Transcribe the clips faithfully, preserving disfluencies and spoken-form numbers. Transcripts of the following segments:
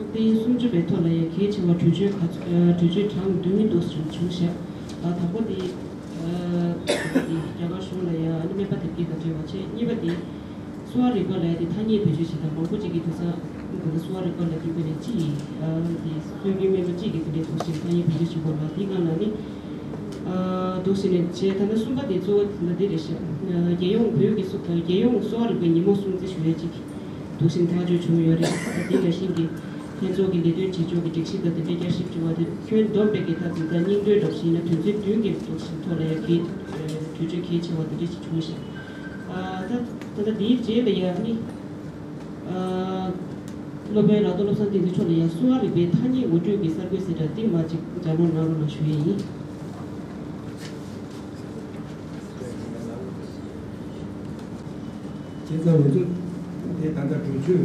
སྟེང་སུམ་ཅུ་པའི་ཐོག་ལ་ཡང་གལ་ཆེ་བ་གྲོས་ཆོད་ག་ཚོད་གྲོས་ཆོད་གྲངས་བདུན་འདུག་བྱུང་བཞག་དང་པོ་དེ་རྒྱ་གར་གཞུང་ལ་ཡང་ཨ་ནི་སྨན་པ་དེབ་སྐྱེལ་དང་འབྲེལ་བ་བྱས། གཉིས་པ་དེ་གསོ་བ་རིག་པ་ལ་དེ་ཐ་སྙད་བེད་སྤྱོད་བྱེད་སྟངས་མང་པོ་ཅིག་གིས་དེང་སང་ད་ལྟ་གསོ་བ་རིག་པ་ལ་དེ་དཔེ་ནས་ཅི་ཡིན་དེ་སྲོལ་རྒྱུན་སྨན་པ་ཅིག་གིས་དེ་འདྲའི་འདུག་ཞིང་ཐ་སྙད་བེད་སྤྱོད་བྱེད་དགོས་ལ་དེའི་སྒང་ལ་ནི་འདུག་ཞིང་ནས་བྱས། ད་ནི་གསུམ་པ་དེ་གཙོ་བོ་ད་འདི་རེད་ཤག་རྒྱལ་ཡོངས་བོད་ཀྱི་གསོ་རྒྱལ་ཡོངས་གསོ་བ་རིག་པའི་ཉིན་མོ་སྲུང་བརྩི་ཞུ་ཡས་ཅིག་འདུག་ཞིང་ཐག་གཅོད་བྱུང་ཡོད་རེད། ད་འདི་འདྲ་ཞིག་གི་ལྷན་ཚོགས་ཀྱི་ལས་དོན་བྱེད་ཕྱོགས་ཀྱི་སྒྲིག་གཞི་དང་དེ་འདྲའི་བསྐྱར་ཞིབ་བྱུང་བ་དེ་ཁྱོན་བསྡོམས་པའི་གི་ཐབས་ཀྱིས་ད་སྙིང་དོན་འདྲ་པོ་ཞིག་ཡིན་ན་དོན་ཚན་བདུན་གྱི་འདུག་ཞིང་ཐོག་ལ་ཡང་གི་གྲོས་ཆོད་གལ་ཆེ་བ་དེ་འདྲ་ཞིག་བྱུང་ཞིང་། ད་ད་ལྟ་འདིའི་རྗེས་ལ་ཡང་ནི་སློབ་དཔོན་ར་ཏོ་བློ་བཟང་བསྟན་འཛིན་མཆོག་ལ་ཡང་གསོ་བ་རིག་པའི་ཐ་སྙད་ངོ་སྤྲོད་ཀྱི་གསར་འགོད་གསལ་བསྒྲགས་འདི་མ་ཅིག་ལྗགས་ཀློག་གནང་རོགས་གནང་ཞུ་ཡས་ཡིན། བྱས་ཙང་ང་ཚོ་དེ་ད་ལྟ་གྲོས་ཆོད་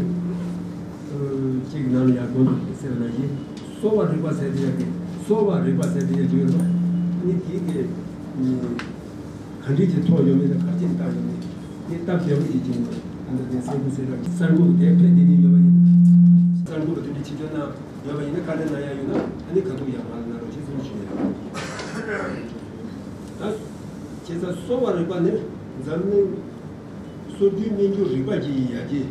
ཅིག་ནང་ལ་ཡང་དགོངས་འདུག་ཟེར་བ་ནང་བཞིན་གསོ་བ་རིག་པ་ཟེར་དེ་ཡང་གི་གསོ་བ་རིག་པ་ཟེར་དེ་ཡང་བརྗོད་ཡོད་པ་ནི་དེའི་གི་ག་འདྲ་ཅིག་ཐོག་ཡོད་མེད་དང་ག་རེ་ཅིག་བཏགས་ཡོད་མེད་དེ་སྟབས་བདེ་པོ་ཅིག་བྱུང་བ་ད་ལྟ་དེ་གསར་འགོད་གསལ་བསྒྲགས་གསར་འགོད་དེ་ཕེབས་བསྡད་ཀྱི་ཡོད་པ་ཡིན། གསར་འགོད་པ་དེ་འདྲ་ཕྱི་ཕྱོགས་ན་ཡོད་པ་ཡིན་ན་བཀའ་འདྲི་གནང་ཡ་ཡོད་ན་ཨ་ནི་ཁ་ཐུག་ཡང་མར་གནང་རོགས་ཞེས་གསུངས་ཞུ་ཡ་ཡོད། ད་བྱས་ཙང་གསོ་བ་རིག་པ་ནི་འཛམ་གླིང་སྲོལ་རྒྱུན་སྨན་བཅོས་རིག་པ་ཅིག་ཡིན་ཡ་གི་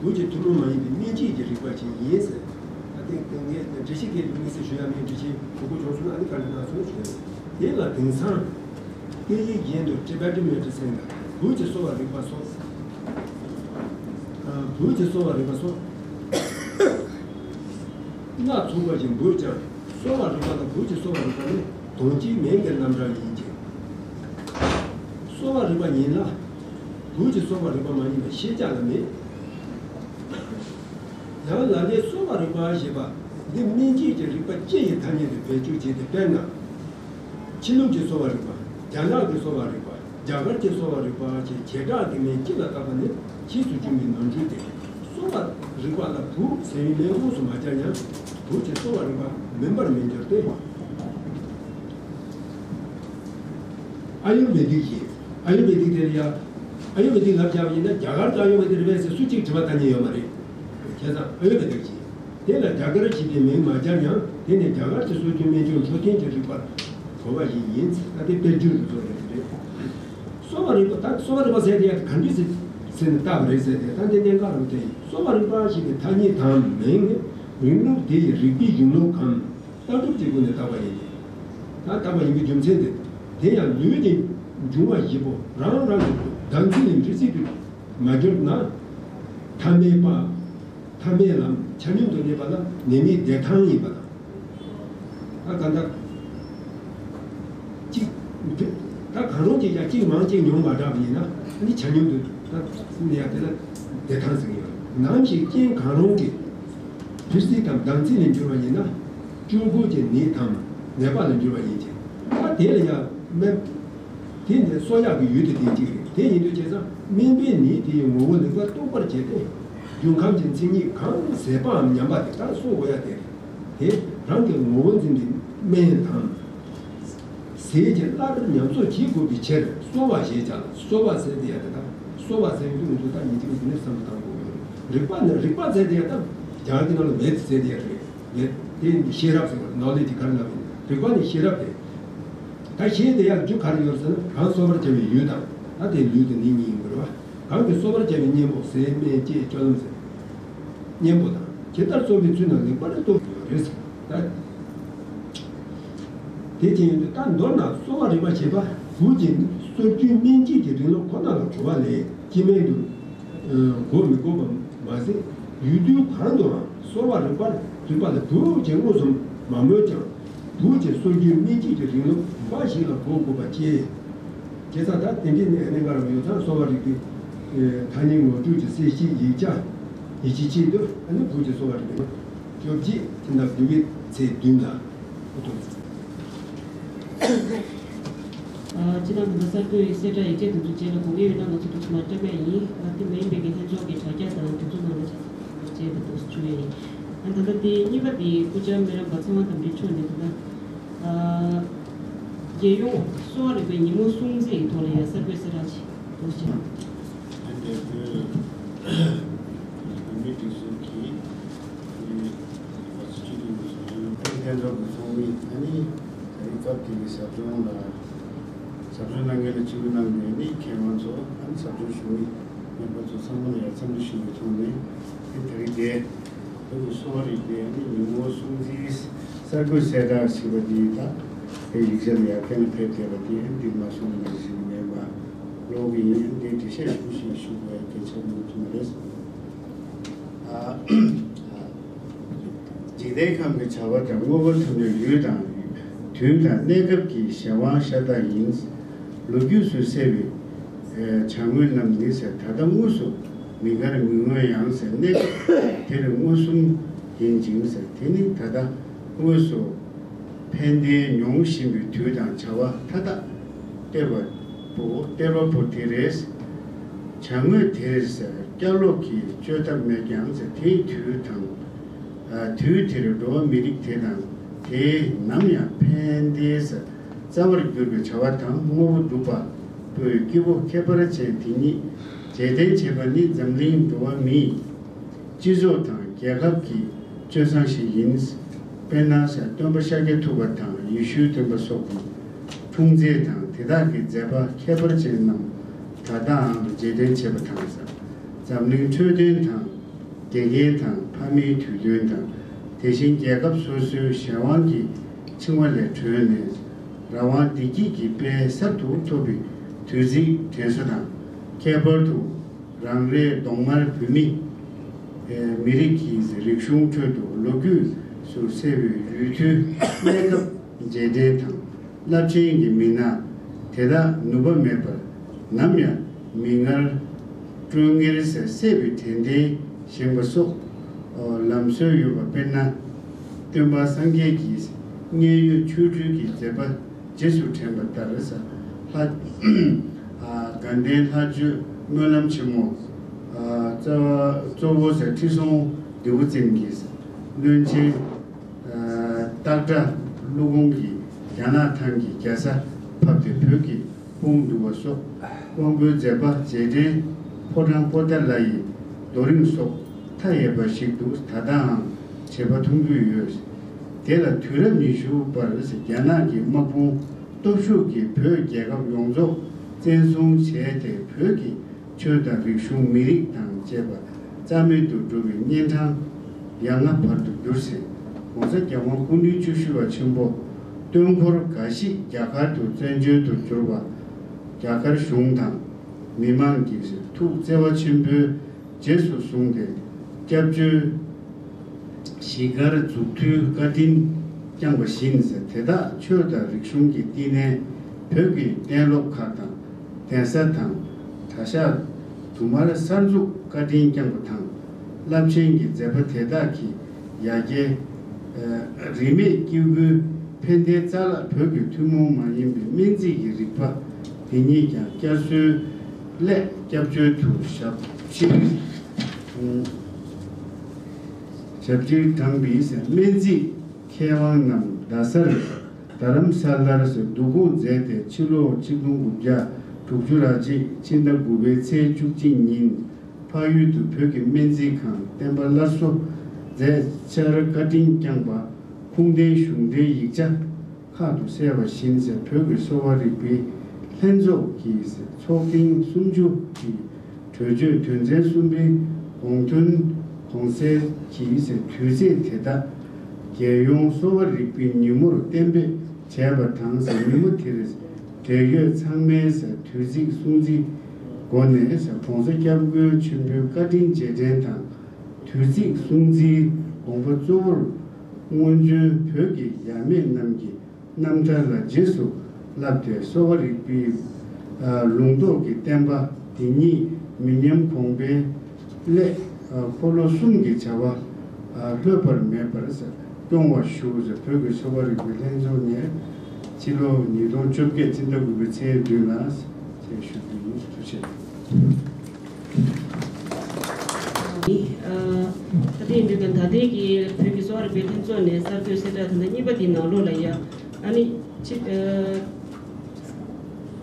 བོད་ཀྱི་ཐུན་མོང་མ་ཡིན་པའི་སྨན་དཔྱད་ཀྱི་རིག་པ་ཅིག་ཡིན་ཟེར། ད་དེ་ངས་འགྲེལ་བཤད་དེ་དམིགས་བསལ་ཞུ་ཡ་མེད། འགྲེལ་བཤད་གོ་སྐབས་བྱུང་སོང་ན་ཨ་ནི་བཀའ་འདྲི་གནང་སོང་ཞུ་ཡ་ཡོད། དེ་ལ་དེང་སང་སྐད་ཡིག་གཞན་དུ་Tibetan medicine་དང་བོད་ཀྱི་གསོ་བ་རིག་པ་སོགས། བོད་ཀྱི་གསོ་བ་རིག་པ་སོགས་སྣ་ཚོགས་པ་ཞིག་འདུག་ཀྱང་གསོ་བ་རིག་པ་དང་བོད་ཀྱི་གསོ་བ་རིག་པ་ནི་དོན་གཅིག་མིང་གི་རྣམ་གྲངས་ཡིན་ཅིང་། གསོ་བ་རིག་པ་ཡིན་ལ་བོད་ཀྱི་གསོ་བ་རིག་པ་མ་ཡིན་པ་ཤེས་བྱ་ལ་མེད། ཡང་ལ་ལས་གསོ་བ་རིག་པ་ཞེས་པ་འདི་སྨན་དཔྱད་ཀྱི་རིག་པ་སྤྱི་ཡི་ཐ་སྙད་དུ་བེད་སྤྱོད་བྱས་ཏེ་དཔེར་ན། ཕྱི་ལུགས་ཀྱི་གསོ་བ་རིག་པ། རྒྱ་ནག་གི་གསོ་བ་རིག་པ། རྒྱ་གར་གྱི་གསོ་བ་རིག་པ་བཅས་བྱེ་བྲག་གི་མིང་སྤྱི་ལ་བཏགས་པ་ནི་ཕྱིས་སུ་བྱུང་བའི་ནོར་འཁྲུལ་ཏེ། གསོ་བ་རིག་པ་ལ་བོད་ཟེར་བའི་མིང་དངོས་སུ་མ་སྦྱར་ཡང་བོད་ཀྱི་གསོ་བ་རིག་པ་མིན་པར་མི་འགྱུར་ཏེ། ཨ་ཡུར་བེ་དིག་ཞེས། ཨ་ཡུར་བེ་དིག་དེ་ལ་ཡ། ཨ་ཡུར་བེ་དིག་ལབ་བྱ་བ་ཡིན་ན་རྒྱ་གར་གྱི་ཨ་ཡུར་བེ་དིག་རེད་པས་ཟེར་སུ་གཅིག་དྲི་བ་བཏང་མཁན་ཡོད་མ་རེད། བྱས་ཙང་ཨ་ཡུར་བེ་དིག་ཞེས། དེ་ལ་རྒྱ་གར་ཞེས་པའི་མིང་མ་སྦྱར་ཡང་དེ་ནི་རྒྱ་གར་གྱི་སྲོལ་རྒྱུན་སྨན་བཅོས་འཕྲོད་བསྟེན་གྱི་རིག་པར་གོ་བ་ཞིག་ཡིན། ད་དེ་དཔེར་བརྗོད་དུ་བཟོ་རེད་རེད། གསོ་བ་རིག་པ་ད་གསོ་བ་རིག་པ་ཟེར་དེ་ཡང་ག་འདྲ་ཟེར་ཟེར་ནས་བཏགས་པ་རེད་ཟེར་ཏེ་ད་འདི་གནད་འགག་རུ་དེ་ཡིན། གསོ་བ་རིག་པ་ཞེས་པའི་ཐ་སྙད་དམ་མིང་ནི་རིང་ལུགས་དེ་ཡི་རིག་པའི་གཞུང་ལུགས་གམ་ལྟ་གྲུབ་ཀྱི་སྒོ་ནས་བཏགས་པ་ཡིན་ཏེ། ད་བཏགས་པ་ཡིན་པའི་རྒྱུ་མཚན་དེ་དེ་ཡང་ལུས་ཀྱི་འབྱུང་བ་བཞི་པོ་རང་རང་གི་ཟླ་མཚན་ལས་འབྲས་སྲིད་དུ་མ་གྱུར་ན་ཐ་མལ་པ། ཐ་མལ་ལམ་ཆ་སྙོམས་སུ་གནས་པ་ལ་ནད་མེད་བདེ་ཐང་ཡིན་པ་དང་། ད་གང་ལྟར་གཅིག་ད་གང་རུང་གཅིག་ཀྱང་གཅིག་མང་གཅིག་ཉུང་མ་དྲགས་པ་ཡིན་ན་ནི་ཆ་སྙོམས་སུ་ད་གནས་ཡ་དེ་ལ་བདེ་ཐང་ཟེར་གྱི་ཡོད། ནམ་ཞིག་རྐྱེན་གང་རུང་གིས་འབྲས་སྲིད་དམ་ཟླ་མཚན་ལས་འགྱུར་བ་ཡིན་ན་གཅོང་པོ་གྱི་ནད་དམ་ནད་པ་ལ་འགྱུར་བ་ཡིན་ཅིང་ད་དེ་ལ་ཡང་སྨན། དེ་ནི་གསོ་ཡག་གི་ཡུལ་དེ་དེ་གཅིག་རེད། དེ་ཡིན་དུས་བྱས་ཙང་སྨན་པས་ནི་དེའི་ངོ་བོ་ལེགས་པར་རྟོགས་པར་བྱས་ཏེ། འབྱུང་ཁམས་ཀྱི་མཚན་ཉིད་གང་ཟད་པའམ་ཉམས་པ་དེ་ལྟར་གསོ་དགོས་ཡ་དེ་རེད། དེ་རང་གི་ངོ་བོ་འཛིན་པའི་སྨན་དང་། ཟས་ཀྱིས་སླར་ཉམས་གསོ་བྱེད་དགོས་པའི་ཕྱིར་གསོ་བ་ཞེས་བྱ་ལ་གསོ་བ་ཟེར་དེ་ཡ་དེ་དང་གསོ་བ་ཟེར་ཡོང་དུས་ང་ཚོ་ད་ཡིན་གཅིག་མིན་གཅིག་ནས་བསམ་བློ་བཏང་དགོས་ཀྱི་རེད། རིག་པ་ནི་རིག་པ་ཟེར་དེ་ཡ་དང་རྒྱ་གར་གྱི་ནང་ལ་མེད་ཟེར་དེ་ཡ་རེད། ངས་དེ་ཤེས་རབ་ཟེར་བ་ནོ་ལེ་ཇི་ག་རེ་ལབ་ཡིན། རིག་པ་ནི་ཤེས་རབ་དེ། ད་ཤེས་དེ་ཡང་རྒྱུ་ག་རེ་ཡོད་ཟེར་ན་གང་གསོ་བར་བྱ་བའི་ཡུལ་དང་ད་དེ་ལུས་དེ་ནི་གཉིས་ཡིན་དགོས་རེད་བ། གང་གིས་གསོ་བར་བྱ་བའི་གཉེན་པོ་ཟས་སྨན་དཔྱད་སྤྱོད་ལམ་ཟེར། གཉེན་པོ་དང་ཇི་ལྟར་གསོ་བའི་ཚུལ་རྣམས་ལེགས་པར་རྟོགས་ཡོད་རེད་ཟེར། ད་དེ་བཞིན་དུ་ད་མདོར་ན་གསོ་བ་རིག་པ་ཞེས་པ་བོད་ཀྱི་སྲོལ་རྒྱུན་སྨན་དཔྱད་ཀྱི་རིང་ལུགས་ཁོ་ན་ལ་གོ་བ་ལས་སྐྱེ་དམན་དུ། གོ་མི་དགོས་པ་མ་ཟད་ཡུལ་དུས་གང་དུའང་གསོ་བ་རིག་པར་རིག་པ་ལ་བོད་ཅེས་དངོས་སུ་མ་སྨོས་ཀྱང་བོད་ཀྱི་སྲོལ་རྒྱུན་སྨན་དཔྱད་ཀྱི་རིང་ལུགས་འབའ་ཞིག་ལ་གོ་དགོས་པ་བཅས། བྱས་ཙང་ད་དེ་འདྲའི་གནས་གནད་འགག་རང་ཡོད་ཙང་གསོ་བ་རིག་པའི་ཐ་སྙད་ངོ་སྤྲོད་ཀྱི་གསལ་བཤད་ཡིག་ཆ་ཡིད་ཆེས་ཆེད་དུ་ཨ་ནི་བོད་ཀྱི་གསོ་བ་རིག་པའི་བཅོ་བརྒྱད་ཕྱི་ཟླ་དགུ་པའི་ཚེས་བདུན་ལ། སྤྱི་བཏང་གི་གསར་འགོད་གསལ་བསྒྲགས་ཡིག་ཆ་དེ་ཚོ་རྗེས་ལ་དགོངས་ངེས་ཡོད་ན་ང་ཚོ་འདུག་སེ་མར་སྤྲད་པ་ཡིན། དེ་མ་ཡིན་པའི་གི་ལྷན་ཚོགས་ཀྱི་དྲ་རྒྱ་དང་དེ་ཚོ་ནང་ལ་རྗེས་ལ་འདུག་སེ་བཅུག་ཡ་ཡིན། ད་ལྟ་དེ་གཉིས་པ་དེ་སྐུ་བཅར་སྨན་རམས་པ་ཚེ་དབང་དམ་འབྲི་མཆོག་ནས་ད་ལྟ་རྒྱལ་ཡོངས་གསོ་བ་རིག་པའི་ཉིན་མོ་སྲུང་བརྩིའི་ཐོག་ལ་ཡང་གསར་འགོད་གསལ་བསྒྲགས་ཅིག་འདུག་སེ་བྱས། ཨ་ནི་བོད་མི་སྒྲིག་འཛུགས་ཀྱིས། ལྷན་ཚོགས་ཀྱི་ཚོགས་མི་ཨ་ནི་ད་རེས་སྐབས་དེ་གའི་ཟབ་སྦྱོང་ལ་ཟབ་སྦྱོང་གནང་མཁན་ལ་སྤྱི་འཐུས་གནང་མཁན་ནི་མཁས་དབང་ཚོ་ཨ་ནི་ཟབ་སྦྱོང་ཞུ་མི་རྣམ་པ་ཚོ་ཚང་མ་ལ་ཡང་འཚམས་འདྲི་ཞུ་བའི་ཐོག་ནས་ཨ་ནི་ད་རེས་དེ་བོད་ཀྱི་གསོ་བ་རིག་པའི་ཨ་ནི་ཉིན་མོ་སྲུང་བརྩིའི་གསར་འགོད་གསལ་བསྒྲགས་ཞེས་པ་འདི་ད་དེ་ཡིག་ཆ་ལ་ཡར་ཕན་ལ་ཕེབས་བསྡད་པ་དེ་ཨ་ནི་འདིར་མ་གསུངས་པ་ནང་བཞིན་མེད་པ་ཀློག་གི་ཡིན། འདི་འགྲེལ་བཤད་ཞུ་བཞིན་ཞུ་དགོས་གལ་ཆེན་པོ་ཐུག་མ་རེད། འཇིག་རྟེན་ཁམས་ཀྱི་བྱ་བ་དང་དངོས་པོ་ཐམས་ཅད་ཡུལ་དང་དུས་དང་གནས་སྐབས་ཀྱི་གཞན་དབང་ཤ་སྟག་ཡིན། ལོ་རྒྱུས་སུ་གསལ་བའི་བྱ་དངོས་རྣམས་ནི་ད་ལྟ་དངོས་སུ་མི་དགར་མི་མངོན་ཡང་གནས་སྐབས་དེར་མངོན་སུམ་ཡིན་ཅིང་དེ་ནི་ད་ལྟ་དངོས་སུ་ཕན་བདེ་མྱོང་བཞིན་པའི་དུས་དང་བྱ་བ་མཐའ་དག་སྟེར་བ་པོ་སྟེར་བ་པོ་དེ་རེད། བྱ་དངོས་དེར་བསྐྱར་ལོག་གིས་བཅོས་ཐབས་མེད་ཀྱང་དེའི་དུས་དང་། དུས་དེར་འགྲོ་བ་མི་རིགས་དེ་དང་དེས་ནམ་ཡང་ཕན་བདེའི་རྩ་བར་གྱུར་པའི་བྱ་བ་དང་དངོས་པོ་སྒྲུབ་པ་པོའི་སྐྱེ་བོ་ཁྱད་པར་ཅན་དེ་ཉིད་རྗེས་དྲན་བྱེད་པ་ནི་འཛམ་གླིང་འགྲོ་བ་མིའི་སྤྱི་ཚོགས་དང་རྒྱལ་ཁབ་ཀྱི་སྤྱོད་བཟང་ཞིག་ཡིན། དཔེར་ན་སྟོན་པ་ཤཱཀྱ་ཐུབ་པ་དང་ཡེ་ཤུའི་སྟོན་པ་སོགས་ཀྱི་འཁྲུངས་མཛད་དང་དེ་དག་གི་མཛད་པ་ཁྱད་པར་ཅན་རྣམས་ད་ལྟའང་རྗེས་དྲན་བྱེད་པ་དང་། འཛམ་གླིང་འཕྲོད་བསྟེན་དང་། དགེ་རྒན་དང་ཕ་མའི་དུས་སྟོན་དང་། དེ་བཞིན་རྒྱལ་ཁབ་སོ་སོའི་གཞན་དབང་གི་འཆིང་བ་ལས་གྲོལ་ནས། རང་དབང་བདེ་སྐྱིད་ཀྱི་དཔལ་གསར་དུ་ཐོབ་པའི་དུས་ཚིགས་དྲན་གསོ་དང་། ཁྱད་པར་དུ་རང་རེའི་གདོང་དམར་བོད་མི་མི་རིགས་ཀྱི་རིག་གཞུང་ཁྲོད་དུ་ལོ་རྒྱུས་སུ་གསལ་བའི་རུས་མཐུན་གནས་སྐབས་རྗེས་དྲན་དང་། རླབས་ཆེན་གྱི་མི་སྣ་དེ་དག་ནུབ་པ་མེད་པར་ནམ་ཡང་མི་ངར་སྤྲོ་ངེར་སད་པའི་དྲན་རྟེན་བཞེངས་པ་སོགས་ལམ་སྲོལ་ཡོད་པ། དཔེར་ན། སྟོན་པ་སངས་རྒྱས་ཀྱི་མཉན་ཡོད་ཆོ་འཕྲུལ་གྱི་མཛད་པ་རྗེས་སུ་དྲན་པ་ལྟར། ལྷ་དགའ་ལྡན་ལྷ་མཆོད་སྨོན་ལམ་ཆེན་མོ། རྩ་བ་གཙོ་བོ་ཁྲི་སྲོང་ལྡེའུ་བཙན་གྱི་བློན་ཆེན། སྟག་སྒྲ་ཀླུ་གོང་གིས་རྒྱ་ནག་ཐང་གི་རྒྱལ་ས་ཕབ་སྟེ་བོད་ཀྱི་དཔུང་བསྡུ་བ་སོགས་དབང་པོའི་མཛད་པ་རྗེས་དྲན་ཕོ་བྲང་པོ་ཏཱ་ལ་ཡི་རྡོ་རིང་སོགས་མཐའ་ཡས་པ་ཞིག་ཏུ་ད་ལྟའང་བྱེད་པ་མཐོང་རྒྱུ་ཡོད། དེ་ལ་དུས་རབས་ཉི་ཤུ་པར་རྒྱ་ནག་གི་དམག་དཔུང་སྟོབས་ཤུགས་ཀྱིས་བོད་རྒྱལ་ཁབ་ཡོངས་རྫོགས་བཙན་བཟུང་བྱས་ཏེ་བོད་ཀྱི་ཆོས་དང་རིག་གཞུང་མི་རིགས་དང་བཅས་པ་རྩ་མེད་དུ་འགྲོ་བའི་གཉན་འཕྲང་ཡ་ང་བར་དུ་གྱུར་ཟིན། ༸གོང་ས་༸རྒྱལ་དབང་སྐུ་ཕྲེང་བཅུ་བཞི་པ་ཆེན་པོ་སྟོན་འཁོར་འགའ་ཞིག་རྒྱ་གར་དུ་བཙན་བྱོལ་དུ་གྱུར་པ། རྒྱ་གར་གཞུང་དང་མི་མང་གིས་ཐུགས་བརྩེ་བ་ཆེན་པོས་རྗེས་སུ་བཟུང་སྟེ་སྐྱབས་བཅོལ་གཞིས་སྒར་འཛུགས་མཐུན་བཀའ་དྲིན་བསྐྱངས་པ་བཞིན། དེ་དག་ཆོས་དང་རིག་གཞུང་གི་བསྟི་གནས་བོད་ཀྱི་གཏན་སློབ་ཁག་དང་གདན་ས་དང་གྲྭ་ཤག་དུ་མར་གསར་འཛུགས་བཀའ་དྲིན་བསྐྱངས་པ་དང་། རླབས་ཆེན་གྱི་མཛད་པ་དེ་དག་གི་ཡ་གྱལ་རིས་མེད་སྐྱེ་དགུའི་ཕན་བདེའི་རྩ་ལག་བོད་ཀྱི་ཐུན་མོང་མ་ཡིན་པའི་སྨན་རྩིས་ཀྱི་རིག་པ་འདི་ཉིད་ཀྱང་བསྐྱར་གསོའི་སླད་སྐྱབས་བཅོལ་དུ་ཞབས་ཕྱིར་ཞབས་ཕྱིར་དྲངས་པའི་སྨན་རྩིས་མཁས་དབང་རྣམས་རྡ་སར་རྡ་རམ་ས་ལར་བསྡུ་སྐོང་མཛད་དེ་ཕྱི་ལོ་ཆིག་སྟོང་དགུ་བརྒྱ་དྲུག་ཅུ་རེ་གཅིག་ཕྱི་ཟླ་དགུ་པའི་ཚེས་བཅུ་གཅིག་ཉིན་འཕགས་ཡུལ་དུ་བོད་ཀྱི་སྨན་རྩིས་ཁང་བསྟན་པ་སླར་གསོ་མཛད་འཆར་བཀའ་དྲིན་བསྐྱངས་པ་ཁུངས་ལྡན་གཞུང་འབྲེལ་ཡིག་ཆ་ཁག་ཏུ་གསལ་བ་བཞིན། བོད་ཀྱི་གསོ་བ་རིག་པའི་ལྷན་ཚོགས་ཀྱི་ཚོགས་ཐེངས་སུམ་ཅུ་གི་གྲོས་ཆོད་དོན་ཚན་གསུམ་པའི་དགོངས་དོན་གོང་གསལ་གྱི་དུས་ཚེས་དེ་དག་རྒྱལ་ཡོངས་གསོ་བ་རིག་པའི་ཉིན་མོར་གཏན་འབེབས་བྱས་པ་དང་། ཉིན་མོ་དེར་འབྲེལ་ཡོད་ཚང་མས་དུས་ཚིགས་སྲུང་བརྩིའི་སྒོ་ནས་༸གོང་ས་༸སྐྱབས་མགོན་ཆེན་པོའི་བཀའ་དྲིན་རྗེས་དྲན་དང་། དུས་ཚིགས་སྲུང་བརྩིའི་དགོངས་པ་གཙོ་བོར་སྔོན་བྱོན་བོད་ཀྱི་ཡབ་མེས་རྣམས་ཀྱི་རྣམ་ཐར་ལ་རྗེས་སུ་བསླབས་ཏེ་གསོ་བ་རིག་པའི་ལུང་རྟོགས་ཀྱི་བསྟན་པ་འདི་ཉིད་མི་ཉམས་གོང་འཕེལ་སླད་འཁོར་ལོ་གསུམ་གྱི་བྱ་བ་ལྷོད་པར་མེད་པར་སྐྱོང་བར་ཞུ། བོད་ཀྱི་གསོ་བ་རིག་པའི་ལྷན་ཚོགས་ནས་ཕྱི་ལོ་ཉིས་སྟོང་བཅོ་བརྒྱད་ཕྱི་ཟླ་དགུ་པའི་ཚེས་བདུན་ལ་ཞེས་ཞུ་རྒྱུ་ཡིན། ཐུགས་རྗེ་ཆེ། ནི། ཨ། ད་ལྟའི་འདི་དང་ད་ལྟའི་གི་བོད་ཀྱི་གསོ་བ་རིག་པའི་ལྷན་ཚོགས་ནས་གསར་འགོད་གསལ་བསྒྲགས་ད་ལྟ་གཉིས་པ་འདི་ནང་ལོགས་ལ་ཡ། ཨ་ནི། ཆིག་ཨ།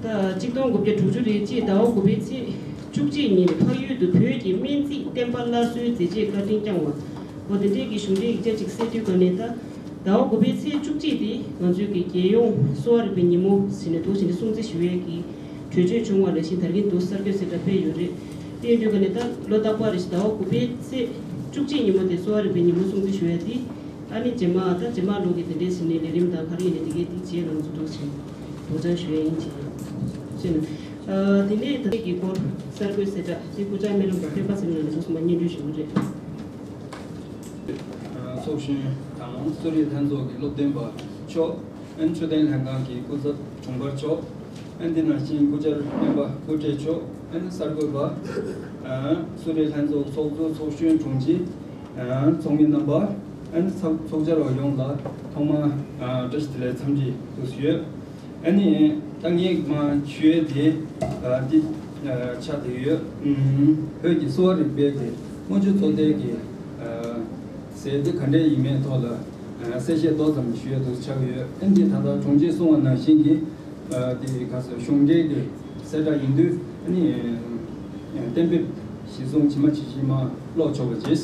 ད་ཆིག་སྟོང་དགུ་བརྒྱ་དྲུག་ཅུ་རེ་གཅིག་ཟླ་བ་དགུ་པའི་ཚེས་བཅུ་གཅིག་ཉིན་འཕགས་ཡུལ་དུ་བོད་ཀྱི་སྨན་རྩིས་བསྟན་པ་སླར་གསོའི་མཛད་རྗེས་བཀའ་དྲིན་བསྐྱངས་བ། འོ་དེ་འདྲའི་གི་གཞུང་འབྲེལ་ཡིག་ཆ་ཅིག་གསལ་དུས་ག་ནས་ད། ཟླ་བ་དགུ་པའི་ཚེས་བཅུ་གཅིག་དེ་ང་ཚོའི་གི་རྒྱལ་ཡོངས་གསོ་བ་རིག་པའི་ཉིན་མོ་ཟེར་ནས་འདུག་ཟེར་ནས་སྲུང་བརྩི་ཞུ་ཡས་ཀྱི་གྲོས་ཆོད་བྱུང་བ་ནང་བཞིན་ད་གིན་འདུག་གསར་འགོད་གསལ་བསྒྲགས་སྤེལ་ཡོད་རེད། དེ་ཡིན་དུས་ཀ་ནས་ད་ལོ་རྟག་པར་རེ་བཞིན་ཟླ་བ་དགུ་པའི་ཚེས་བཅུ་གཅིག་ཉིན་མོ་དེ་གསོ་བ་རིག་པའི་ཉིན་མོ་སྲུང་བརྩི་ཞུ་ཡས་དེ་ཨ་ནི་རྗེས་མ་ད་རྗེས་མ་ལོ་གི་དེ་འདྲའི་ཟེར་ནས་ལས་རིམ་དང་ག་རེ་ཡིན་ནས་དེ་གའི་དེ་རྗེས་ལ་ང་ཚོ་འདུག་ཟེར་ནས་སྒྲོག་སྦྱང་ཞུ་ཡས་ཡིན་ཅེས་ཞུས་ནས། དེ་ནས་ད་ལྟའི་གི་སྐོར་གསར་འགོད་གསལ་བསྒྲགས་དེ་སྐུ་བཅར་སྨན་རམས་པ་སྤེན་པ་ཚེ་རིང་ལགས་ནས་ཚོགས་གསུམ་པ་སྙན་སྒྲོན་ཞུ་གི་རེད། ཚོགས་གཞོན་དང་གསོ་རིག་ལྷན་ཚོགས་ཀྱི་སློབ་སྟོན་པ་མཆོག་ཨན་འཕྲོད་བསྟེན་ལྷན་ཁང་གི་སྐུ་ཚབ་དྲུང་འཕར་མཆོག་ཨན་དེ་ནང་བཞིན་སྐུ་བཅར་སྨན་པ་སྐུ་བགྲེས་མཆོག་ཨན་གསར་འགོད་པ། གསོ་རིག་ལྷན་ཚོགས་ཚོགས་གཙོ་ཚོགས་གཞོན་དྲུང་ཆེ། ཚོགས་མི་རྣམ་པ། ཨན་ཚོགས་བཅར་བ་ཡོངས་ལ་ཐོག་མར་བཀྲ་ཤིས་བདེ་ལེགས་འཚམས་འདྲི་ཞུ་ཡོད། ཨ་ནི་ད་ངས་མ་ཞུ་ཡས་དེ་འདི་ཆགས་བསྡད་ཡོད། བོད་ཀྱི་གསོ་བ་རིག་པའི་གི་དངུལ་ཆུ་བཙོ་ཐལ་གྱི་ཟས་དེ་ག་འདྲས་ཡིན་མིན་ཐོག་ལ་གསལ་བཤད་ཏོག་ཙམ་ཞུ་ཡས་དུ་ཆགས་ཡོད། ཨ་ནི་ད་ལྟ་དྲུང་ཆེས་གསུངས་པ་ནང་བཞིན་གྱི་དེ་ག་ས་གཞུང་འབྲེལ་གྱི་གསལ་བསྒྲགས་ཡིན་དུས་ཨ་ནི་གཏན་འབེབས་གཞི་བཟུང་ཇི་མ་ཇི་བཞིན་མ་ཀློག་ཆོག་པ་བྱས།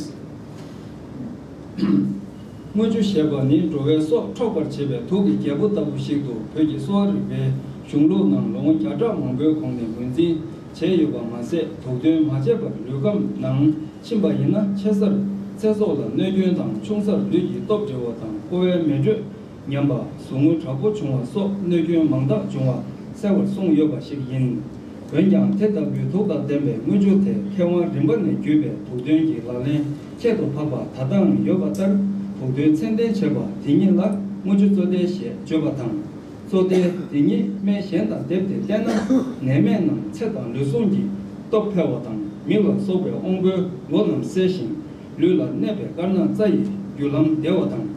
དངུལ་ཆུ་ཞེས་པ་ནི་འགྲོ་བའི་སྲོག་འཕྲོག་པར་བྱེད་པའི་དུག་གི་རྒྱལ་པོ་ལྟ་བུ་ཞིག་ཏུ་བོད་ཀྱི་གསོ་བ་རིག་པའི་གཞུང་ལུགས་ནང་ལོ་ངོ་བརྒྱ་ཕྲག་མང་པོའི་གོང་ནས་ངོས་འཛིན་བྱས་ཡོད་པ་མ་ཟད། དུག་འདོན་མ་བྱས་པར་ལུས་ཁམས་ནང་ཕྱིན་པ་ཡིན་ན་ཆེ་སར་ཚེ་སྲོག་ལ་གནོད་སྐྱོན་དང་ཆུང་སར་ལུས་ཀྱི་སྟོབས་འབྲི་བ་དང་ཀོ་བའི་མེ་དྲོད་ཉམས་པ། ཟུག་རྔུ་དྲག་པོ་བྱུང་བ་སོགས་གནོད་སྐྱོན་མང་དག་འབྱུང་བ་གསལ་བར་གསུངས་ཡོད་པ་ཞིག་ཡིན། འོན་ཀྱང་དེ་ལྟ་བུའི་དུག་དང་ལྡན་པའི་དངུལ་ཆུ་དེ་མཁས་དབང་རིམ་པ་ནས་བརྒྱུད་པའི་དུག་འདོན་གྱི་ལག་ལེན་ཁྱད་དུ་འཕགས་པ་ད་ལྟའང་ཡོད་པ་ལྟར། དུག་འདོན་ཚད་ལྡན་བྱེད་པ་དེ་ཉིད་ལ་དངུལ་ཆུ་བཙོ་ཐལ་ཞེས་བརྗོད་པ་དང་། བཙོ་ཐལ་དེ་ཉིད་སྨན་གཞན་དང་བསྡེབས་ཏེ་བསྟེན་ན་ནད་མེད་རྣམས་ཚེ་དང་ལུས་ཟུངས་ཀྱི་སྟོབས་འཕེལ་བ་དང་། མིག་ལ་སོགས་པའི་དབང་པོའི་མགོ་རྣམས་གསལ་ཞིང་། ལུས་ལ་གནས་པའི་དཀར་ནག་རྩ་ཡི་རྒྱུ་ལམ་བདེ་བ་དང་།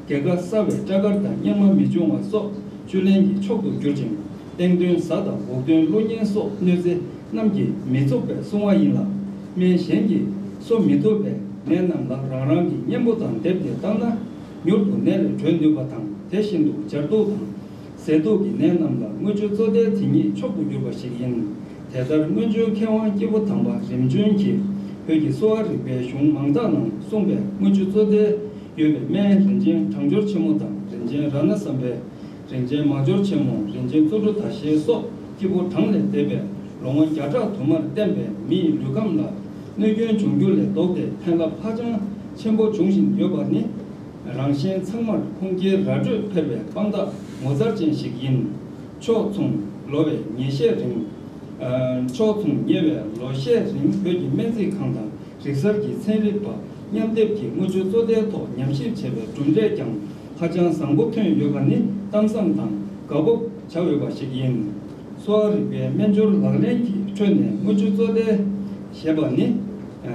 རྒྱལ་ཁ་གསལ་བའི་སྐྲ་དཀར་དང་གཉེར་མ་མི་འབྱུང་བ་སོགས་བཅུད་ལེན་གྱི་མཆོག་ཏུ་གྱུར་ཅིང་། སྟེང་གདོན་གཟའ་དང་འོག་གདོན་ཀླུ་གཉན་སོགས་གནོད་འཚེ་རྣམས་ཀྱིས་མི་ཚུགས་པའི་སྲུང་བ་ཡིན་ལ། སྨན་གཞན་གྱིས་གསོ་མི་ཐུབ་པའི་ནད་རྣམས་ལ་རང་རང་གི་གཉེན་པོ་དང་བསྡེབས་ཏེ་བཏང་ན་མྱུར་དུ་ནད་ལས་གྲོལ་ནུས་པ་དང་། དེ་བཞིན་དུ་སྦྱར་དུག་དང་། ཟས་དུག་གི་ནད་རྣམས་ལ་དངུལ་ཆུ་བཙོ་ཐལ་དེ་ཉིད་མཆོག་ཏུ་གྱུར་པ་ཞིག་ཡིན། དེ་ལྟར་སྔོན་བྱོན་མཁས་དབང་སྐྱེས་བུ་དམ་པ་རིམ་བྱོན་གྱིས་བོད་ཀྱི་གསོ་བ་རིག་པའི་གཞུང་མང་དག་ནང་གསུངས་པའི་དངུལ་ཆུ་བཙོ་ཐལ་ཡོད་པའི་སྨན་རིན་ཆེན་གྲང་སྦྱོར་ཆེན་མོ་དང་། རིན་ཆེན་རཏྣ་བསམ་འཕེལ། རིན་ཆེན་མང་སྦྱོར་ཆེན་མོ། རིན་ཆེན་བརྩོན་འགྲུས་ཟླ་ཤེལ་སོགས་སྐྱེས་བུ་གྲངས་ལས་འདས་པས་ལོ་ངོ་བརྒྱ་ཕྲག་དུ་མར་བསྟེན་པས་མི་ཡི་ལུས་ཁམས་ལ་གནོད་སྐྱོན་འབྱུང་རྒྱུ་ལས་ལྡོག་སྟེ་ཕན་རླབས་ཧ་ཅང་ཆེན་པོ་འབྱུང་བཞིན་ཡོད་པ་ནི། རང་གཞན་ཚང་མར་ཁུངས་སྐྱེལ་ར་སྤྲོད་འཕེར་བའི་དཔང་རྟགས་ངོ་མཚར་ཅན་ཞིག་ཡིན། ཕྱོགས་མཚུངས་ལོ་བའི་ཉེ་ཤས་རིང་། ཨ། ཕྱོགས་མཚུངས་ཉེ་བའི་ལོ་ཤས་རིང་བོད་ཀྱི་སྨན་རྩིས་ཁང་དང་རིག་གསར་གྱི་ཚན་རིག་པ་མཉམ་སྡེབ་ཀྱིས་དངུལ་ཆུ་བཙོ་ཐལ་ཐོག་ཉམས་ཞིབ་བྱས་པའི་གྲུབ་འབྲས་ཀྱང་ཧ་ཅང་བཟང་པོ་ཐོན་ཡོད་པ་ནི་གཏམ་བཟང་དང་དགའ་སྤོབས་བྱ་འོས་པ་ཞིག་ཡིན། གསོ་བ་རིག་པའི་སྨན་སྦྱོར་ལག་ལེན་གྱི་ཁྲོད་ནས་དངུལ་ཆུ་བཙོ་ཐལ་ཞེས་པ་ནི།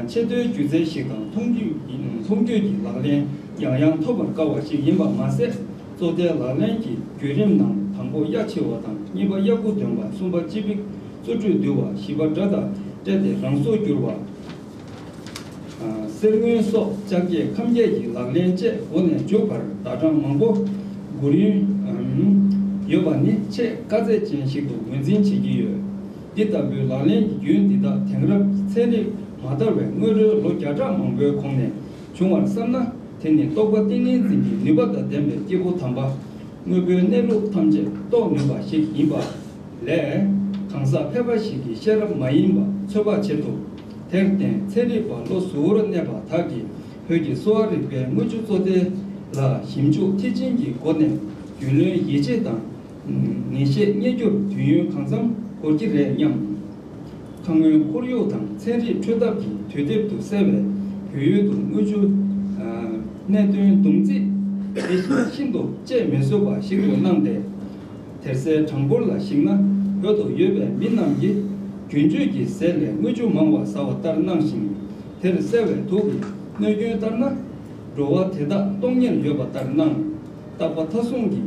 ཆེས་མཐོའི་སྒྱུ་རྩལ་ཞིག་དང་མཐོང་རྒྱུད་ཀྱི་མཐོང་རྒྱུད་ཀྱི་ལག་ལེན་ཡང་ཡང་ཐོབ་པར་དཀའ་བ་ཞིག་ཡིན་པ་མ་ཟད། བཙོ་ཐལ་ལག་ལེན་གྱི་བརྒྱུད་རིམ་ནང་དང་པོ་གཡའ་ཆེ་བ་དང་གཉིས་པ་གཡའ་ཁུ་འདོན་པ། གསུམ་པ་སྤྱི་ཕིག་བཙོ་བཀྲུས་འདུལ་བ། བཞི་པ་སྒྲ་དང་སྤྲད་དེ་རང་སོར་བསྒྱུར་བ། གསེར་དངུལ་སོགས་ལྕགས་བརྒྱད་ཁམས་བརྒྱད་ཀྱི་ལག་ལེན་བཅས་འགོ་ནས་མཇུག་བར་ཟླ་གྲངས་མང་པོ་འགོར་ཡུན་ཡོད་པ་ནི་ཆེས་དཀའ་ཚེགས་ཅན་ཞིག་ཏུ་ངོས་འཛིན་བྱེད་ཀྱི་ཡོད། འདི་ལྟ་བུའི་ལག་ལེན་གྱི་རྒྱུན་འདི་དག་དེང་རབས་ཚན་རིག་མ་དར་བའི་སྔོན་རོལ་ལོ་བརྒྱ་ཕྲག་མང་པོའི་གོང་ནས་བྱུང་བར་བསམ་ན། དེ་ནི་རྟོགས་པ་ཏིང་ངེ་འཛིན་གྱི་ནུས་པ་དང་ལྡན་པའི་སྐྱེས་བུ་དམ་པ་དངོས་པོའི་གནས་ལུགས་ཐམས་ཅད་རྟོགས་ནུས་པ་ཞིག་ཡིན་པ་ལས། གང་ཟག་ཕལ་པ་ཞིག་གི་ཤེས་རབ་མ་ཡིན་པ་འཚོལ་བ་ཆེད་དུ། དེར་བརྟེན་ཚན་རིག་པ་བློ་གཟུ་བོར་གནས་པ་དག་གིས་བོད་ཀྱི་གསོ་བ་རིག་པའི་དངུལ་ཆུ་བཙོ་ཐལ་ལ་ཞིབ་འཇུག་མཐིལ་ཕྱིན་གྱི་སྒོ་ནས་རྒྱུས་ལོན་ཡིད་ཆེས་དང་ངེས་ཤེས་རྙེད་རྒྱུར་དུས་ཡུན་གང་འཚམ་འགོར་གྱི་རེད་སྙམ། ཁ་སྔོན་ཁོར་ཡུག་དང་ཚན་རིག་འཕྲོད་འདབ་ཀྱི་དུས་དེབ་ཏུ་གསལ་བའི་བོད་ཡུལ་དུ་དངུལ་ཆུ་གནད་དོན་བསྡོམས་རྩིས་དེ་བཞིན་ཤིན་ཏུ་དཔྱད་མི་བཟོད་པ་ཞིག་ཏུ་སྣང་སྟེ། དེར་གསལ་གྲངས་འབོར་ལ་གཞིགས་ན་བོད་དུ་ཡོད་པའི་མི་རྣམས་ཀྱིས་རྒྱུན་སྤྱོད་ཀྱི་ཟས་ལས་དངུལ་ཆུ་མང་བ་ཟ་བ་ལྟར་སྣང་ཞིང་། དེར་གསལ་བའི་དུག་གི་གནོད་སྐྱོན་ལྟར་ན། འགྲོ་བ་དེ་དག་སྟོངས་ཉེར་ཡོད་པ་ལྟར་སྣང་། རྟག་པ་མཐའ་སྲུང་གིས་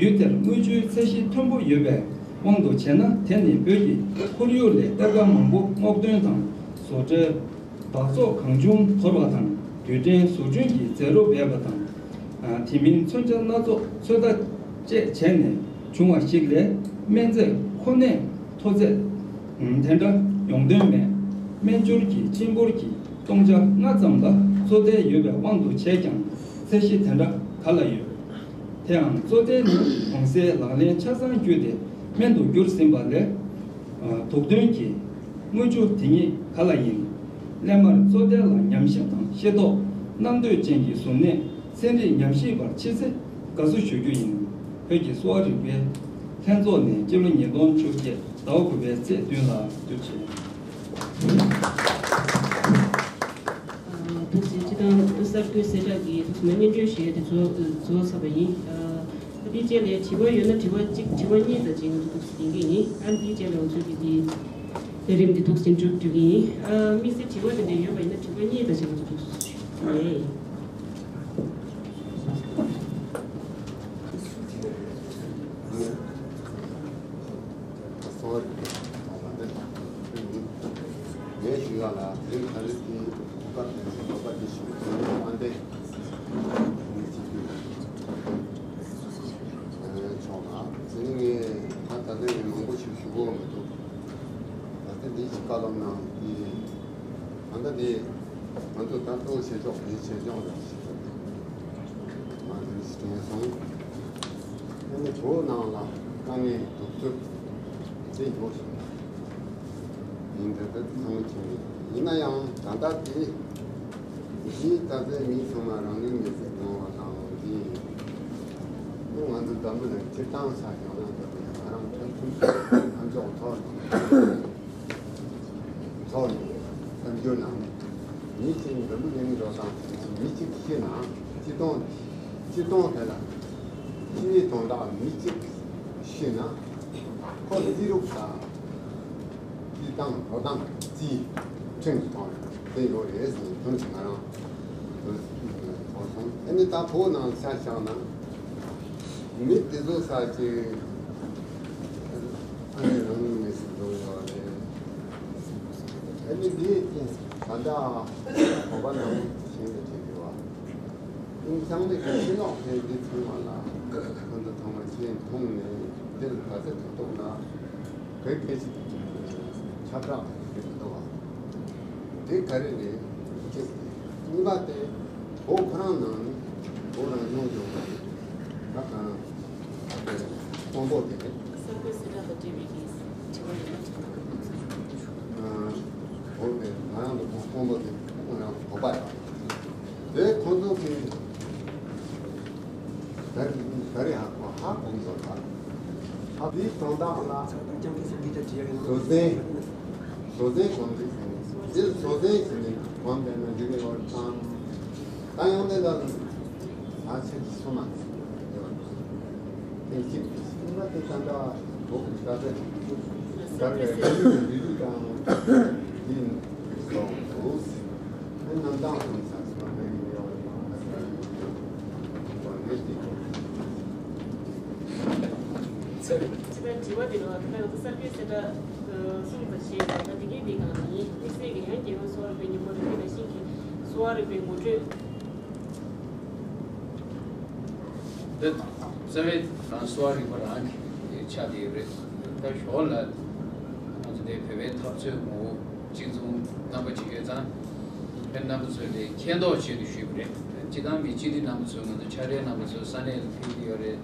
ཡུལ་དེར་དངུལ་ཆུའི་ཚད་གཞི་མཐོན་པོ་ཡོད་པའི་དབང་དུ་བྱས་ན། དེ་ནི་བོད་ཀྱི་ཁོར་ཡུག་ལས་གཏེར་ཁ་མང་པོ་སྔོག་འདོན་དང་བཟོ་གྲྭའི་སྦགས་བཙོག་གང་བྱུང་དོར་བ་དང་། རྡུལ་ཕྲན་བཟོ་སྐྲུན་གྱི་རྫས་རོ་སྦས་པ་དང་། དེ་མིན་མཚོན་ཆ་སྣ་ཚོགས་ཚོད་ལྟ་བཅས་བྱས་ནས་བྱུང་བ་ཞིག་ལས། སྨན་རྫས་ཁོ་ནའི་མཐོ་ཚད་དེ་འདྲ་ཡོང་དོན་མེད། སྨན་སྦྱོར་གྱི་སྤྱི་འབོར་གྱི་སྟོང་ཆ་ལྔ་ཙམ་ལ་བཙོ་ཐལ་ཡོད་པའི་དབང་དུ་བྱས་ཀྱང་། ཚད་གཞི་དེ་འདྲ་ག་ལ་ཡོད། དེའང་བཙོ་ཐལ་ནི་གོང་གསལ་ལག་ལེན་ཆ་ཚང་བརྒྱུད་དེ་སྨན་དུ་གྱུར་ཟིན་པ་ལས། དུག་འདོན་གྱི་དངུལ་ཆུ་དེ་ཉིད་ག་ལ་ཡིན། སླད་མར་བཙོ་ཐལ་ལ་ཉམས་ཞིབ་དང་ཤེས་རྟོགས་གནང་འདོད་ཅན་གྱི་གཟུར་གནས་ཚན་རིག་ཉམས་ཞིབ་པར་མཆིས་ཚེ་དགའ་བསུ་ཞུ་རྒྱུ་ཡིན། བོད་ཀྱི་གསོ་བ་རིག་པའི་ལྷན་ཚོགས་ནས་སྤྱི་ལོ་ཉིས་སྟོང་བཅོ་བརྒྱད་ཟླ་བ་དགུ་པའི་ཚེས་བདུན་ལ་བསྡུ་ཆེད། ཐུགས་རྗེ་ཆེ། དང་གསར་འགོད་གསལ་བསྒྲགས་ཀྱི་ཐུགས་སྨོན་སྙན་སྒྲོན་ཞུ་ཡས་དེ་རྫོགས་རྫོགས་ཚར་བ་ཡིན། ཨ་དེའི་རྗེས་ལ་དྲི་བ་ཡོད་ན་དྲི་བ་གཅིག་དྲི་བ་གཉིས་དང་གཅིག་ང་ཚོ་ཐུགས་སུ་ལེན་གྱི་ཡིན། ཨ་དེའི་རྗེས་ལ་ང་ཚོའི་གི་དེ་ལས་རིམ་དེ་ཐུགས་སུ་མཇུག་སྒྲིལ་གྱི་ཡིན། ཨ་དམིགས་བསལ་དྲི་བ་དེ་འདྲ་ཡོད་པ་ཡིན་ན་དྲི་བ་གཉིས་དང་གཅིག་ང་ཚོ་ཐུགས་སུ་ལེན། གསོ་བ་རིག་པའི་ཐོག་ལ་འདི་ངས་ཞུ་ཡག་ལ་དེ་རིང་ག་རེ་དེ་གོ་སྐབས་དེ་ཚོ་བོད་པ་དེ་ཞུ་དེ་ནི་དབང་ལྡན་མི་གཅིག་པུས་ཕྱོགས་ལ་དེ་ནི་ངས་ད་ད་ལྟ་ངས་མང་པོ་ཞིག་ཞུ་གོ་མི་འདུག་ད་ལྟ་འདི་ཞིག་བཀའ་སློབ་གནང་དེ་ད་ལྟ་དེ། ང་ཚོ་ད་ལྟ་བྱེད་ཕྱོགས་དེ་བྱེད་ཕྱོགས་རེད་ཞེས་པ་ང་ཚོས་དྲན་སོང་། ཨ་ནི་བོད་ནང་ལ་དཀའ་ངལ་སྡུག་རྩུབ་དེ་ཡོད་ཞིང་ཡིན་ད་ལྟ་ཚང་མ་མཁྱེན་ཡོད། ཡིན་ན་ཡང་ད་ལྟ་དེ་གཞིས་ད་ལྟའི་མི་ཚང་མ་རང་ལུས་མེར་སྲེག་གཏོང་བ་དང་དེ་ང་ཚོ་འཛམ་བུ་གླིང་སྤྱིར་བཏང་ཆ་བཞག་ན་ད་ལྟ་ང་རང་ཕན་ཚུན་ཕན་ཚོགས་ཐོག་ནས། ཐོག་ནས་གསར་འགྱུར་ནང་མི་གཅིག་འཛམ་བུ་གླིང་འགྲོ་སྟངས་མི་གཅིག་ཤི་ན་སྤྱི་སྟོང་སྤྱི་སྟོང་དེ་ལ་སྤྱི་བའི་དོན་དག་མི་གཅིག་ཤི་ན་ཁོ་རྩིས་རུག་དང་རྩིས་སྟངས་འགྲོ་སྟངས་རྩིས་ཁྲིམས་སུ་གཏོང་རེད་དེ་ཡོད་རེད་ཟེར་ནས་དོན་དེ་ང་རང་ཚོ་གོ་སོང་། ཨ་ནི་ད་བོད་ནང་ཆ་བཞག་ན། མི་དེ་ཚོ་ས་ཅིག་ཨ་ནི་རང་ལུས་མེར་སྲེག་འགྲོ་ཡོད་རེད། ཨ་ནི་འདི་ད་ལྟ་བོད་པ་ནང་བཞིན་དུ་བྱེད་དགོས་པ། ཨིན་ཚང་མས་ཀྱི་ཕྱི་ལོགས་ཕན་འདི་ཚང་མ་ལ་ཁོང་ཚོ་ཚང་མ་ཆེས་མཐོང་ནས་འདིར་ག་ཚོད་ཐུབ་ཐུབ་ལ། བོད་སྐད་ཅིག་ཁྱབ་བསྒྲགས་བྱེད་ཀྱི་འདུག་བ། དེ་ག་རེ་རེད་གཅིག་གཉིས་པ་དེ་བོད་ཁོ་རང་ནང་ནས་བོད་རང་སྐྱོང་ལྗོངས་ཀྱི་ད་གང་དཔོན་པོ་དེ་རེད། གསར་འགོད་གསལ་བསྒྲགས་དང་འབྲེལ་བའི་གི་དྲི་བ་ཡོད་ན་དྲི་བ་གནང་། བོད་པའི་ང་རང་ཚོ་དཔོན་པོ་དེ་ང་རང་བོད་པ་ཡོད་རེད། དེ་ཁོང་ཚོ་གི་ད་ད་རེས་ཧ་གོ་ཧ་གོ་མི་འདུག་ད། ཧ་དེའི་དོན་དག་ལ་བཟོ་རྩལ་བཟོ་རྩལ་གོམས་འདྲིས་ཟེར་ནས་དེ་བཟོ་རྩལ་ཟེར་ནས་གོམས་པས་ན་འགྲིག་གི་ཡོད་དང་། ད་ཡང་དེ་ལ་ས་ཆ་གི་སོ་མ་ཡོད་དེ་གཅིག་གཉིས་པ་དེ་ད་ལྟ་བོད་ཀྱི་ས་ཆ་གི་ད་རེས་ལུས་ལུས་དང་དེ་ཡིན་སོང་། ཚེ་རིང་། དྲི་བ་དྲི་བ་འདི་ལ་ད་ང་ཚོ་གསར་འགོད་གསལ་བསྒྲགས་གསུམ་དང་བཞི་ཡོད་པ་དེ་གའི་འདི་གང་ཡིན། དམིགས་བསལ་གྱི་ཡང་རྒྱལ་ཡོངས་གསོ་བ་རིག་པའི་ཉིན་མོ་རེད། དེ་ནང་བཞིན་གྱི་གསོ་བ་རིག་པའི་ངོ་སྤྲོད། འདི་རྩ་བའི་རང་གསོ་བ་རིག་པ་རང་གི་ཆ་དེ་རེད། ད་ཞོར་ལ་ང་ཚོ་འདི་བོད་པའི་འཐབ་རྩོད་ངོ་བོ་གཅིག་མཚུངས་རྣམ་པ་གཅིག་ཡོད་ཙང་། ཕན་རྣམ་པ་ཚོས་དེ་མཁྱེན་རྟོགས་ཆེད་དུ་ཞུས་པ་རེད། སྤྱི་བཏང་མི་སྤྱི་འཐུས་རྣམ་པ་ཚོས་ང་ཚོ་ཕྱག་སྦྲེལ་རྣམ་པ་ཚོ་ས་གནས་ལ་ཕུལ་གྱི་ཡོད་རེད།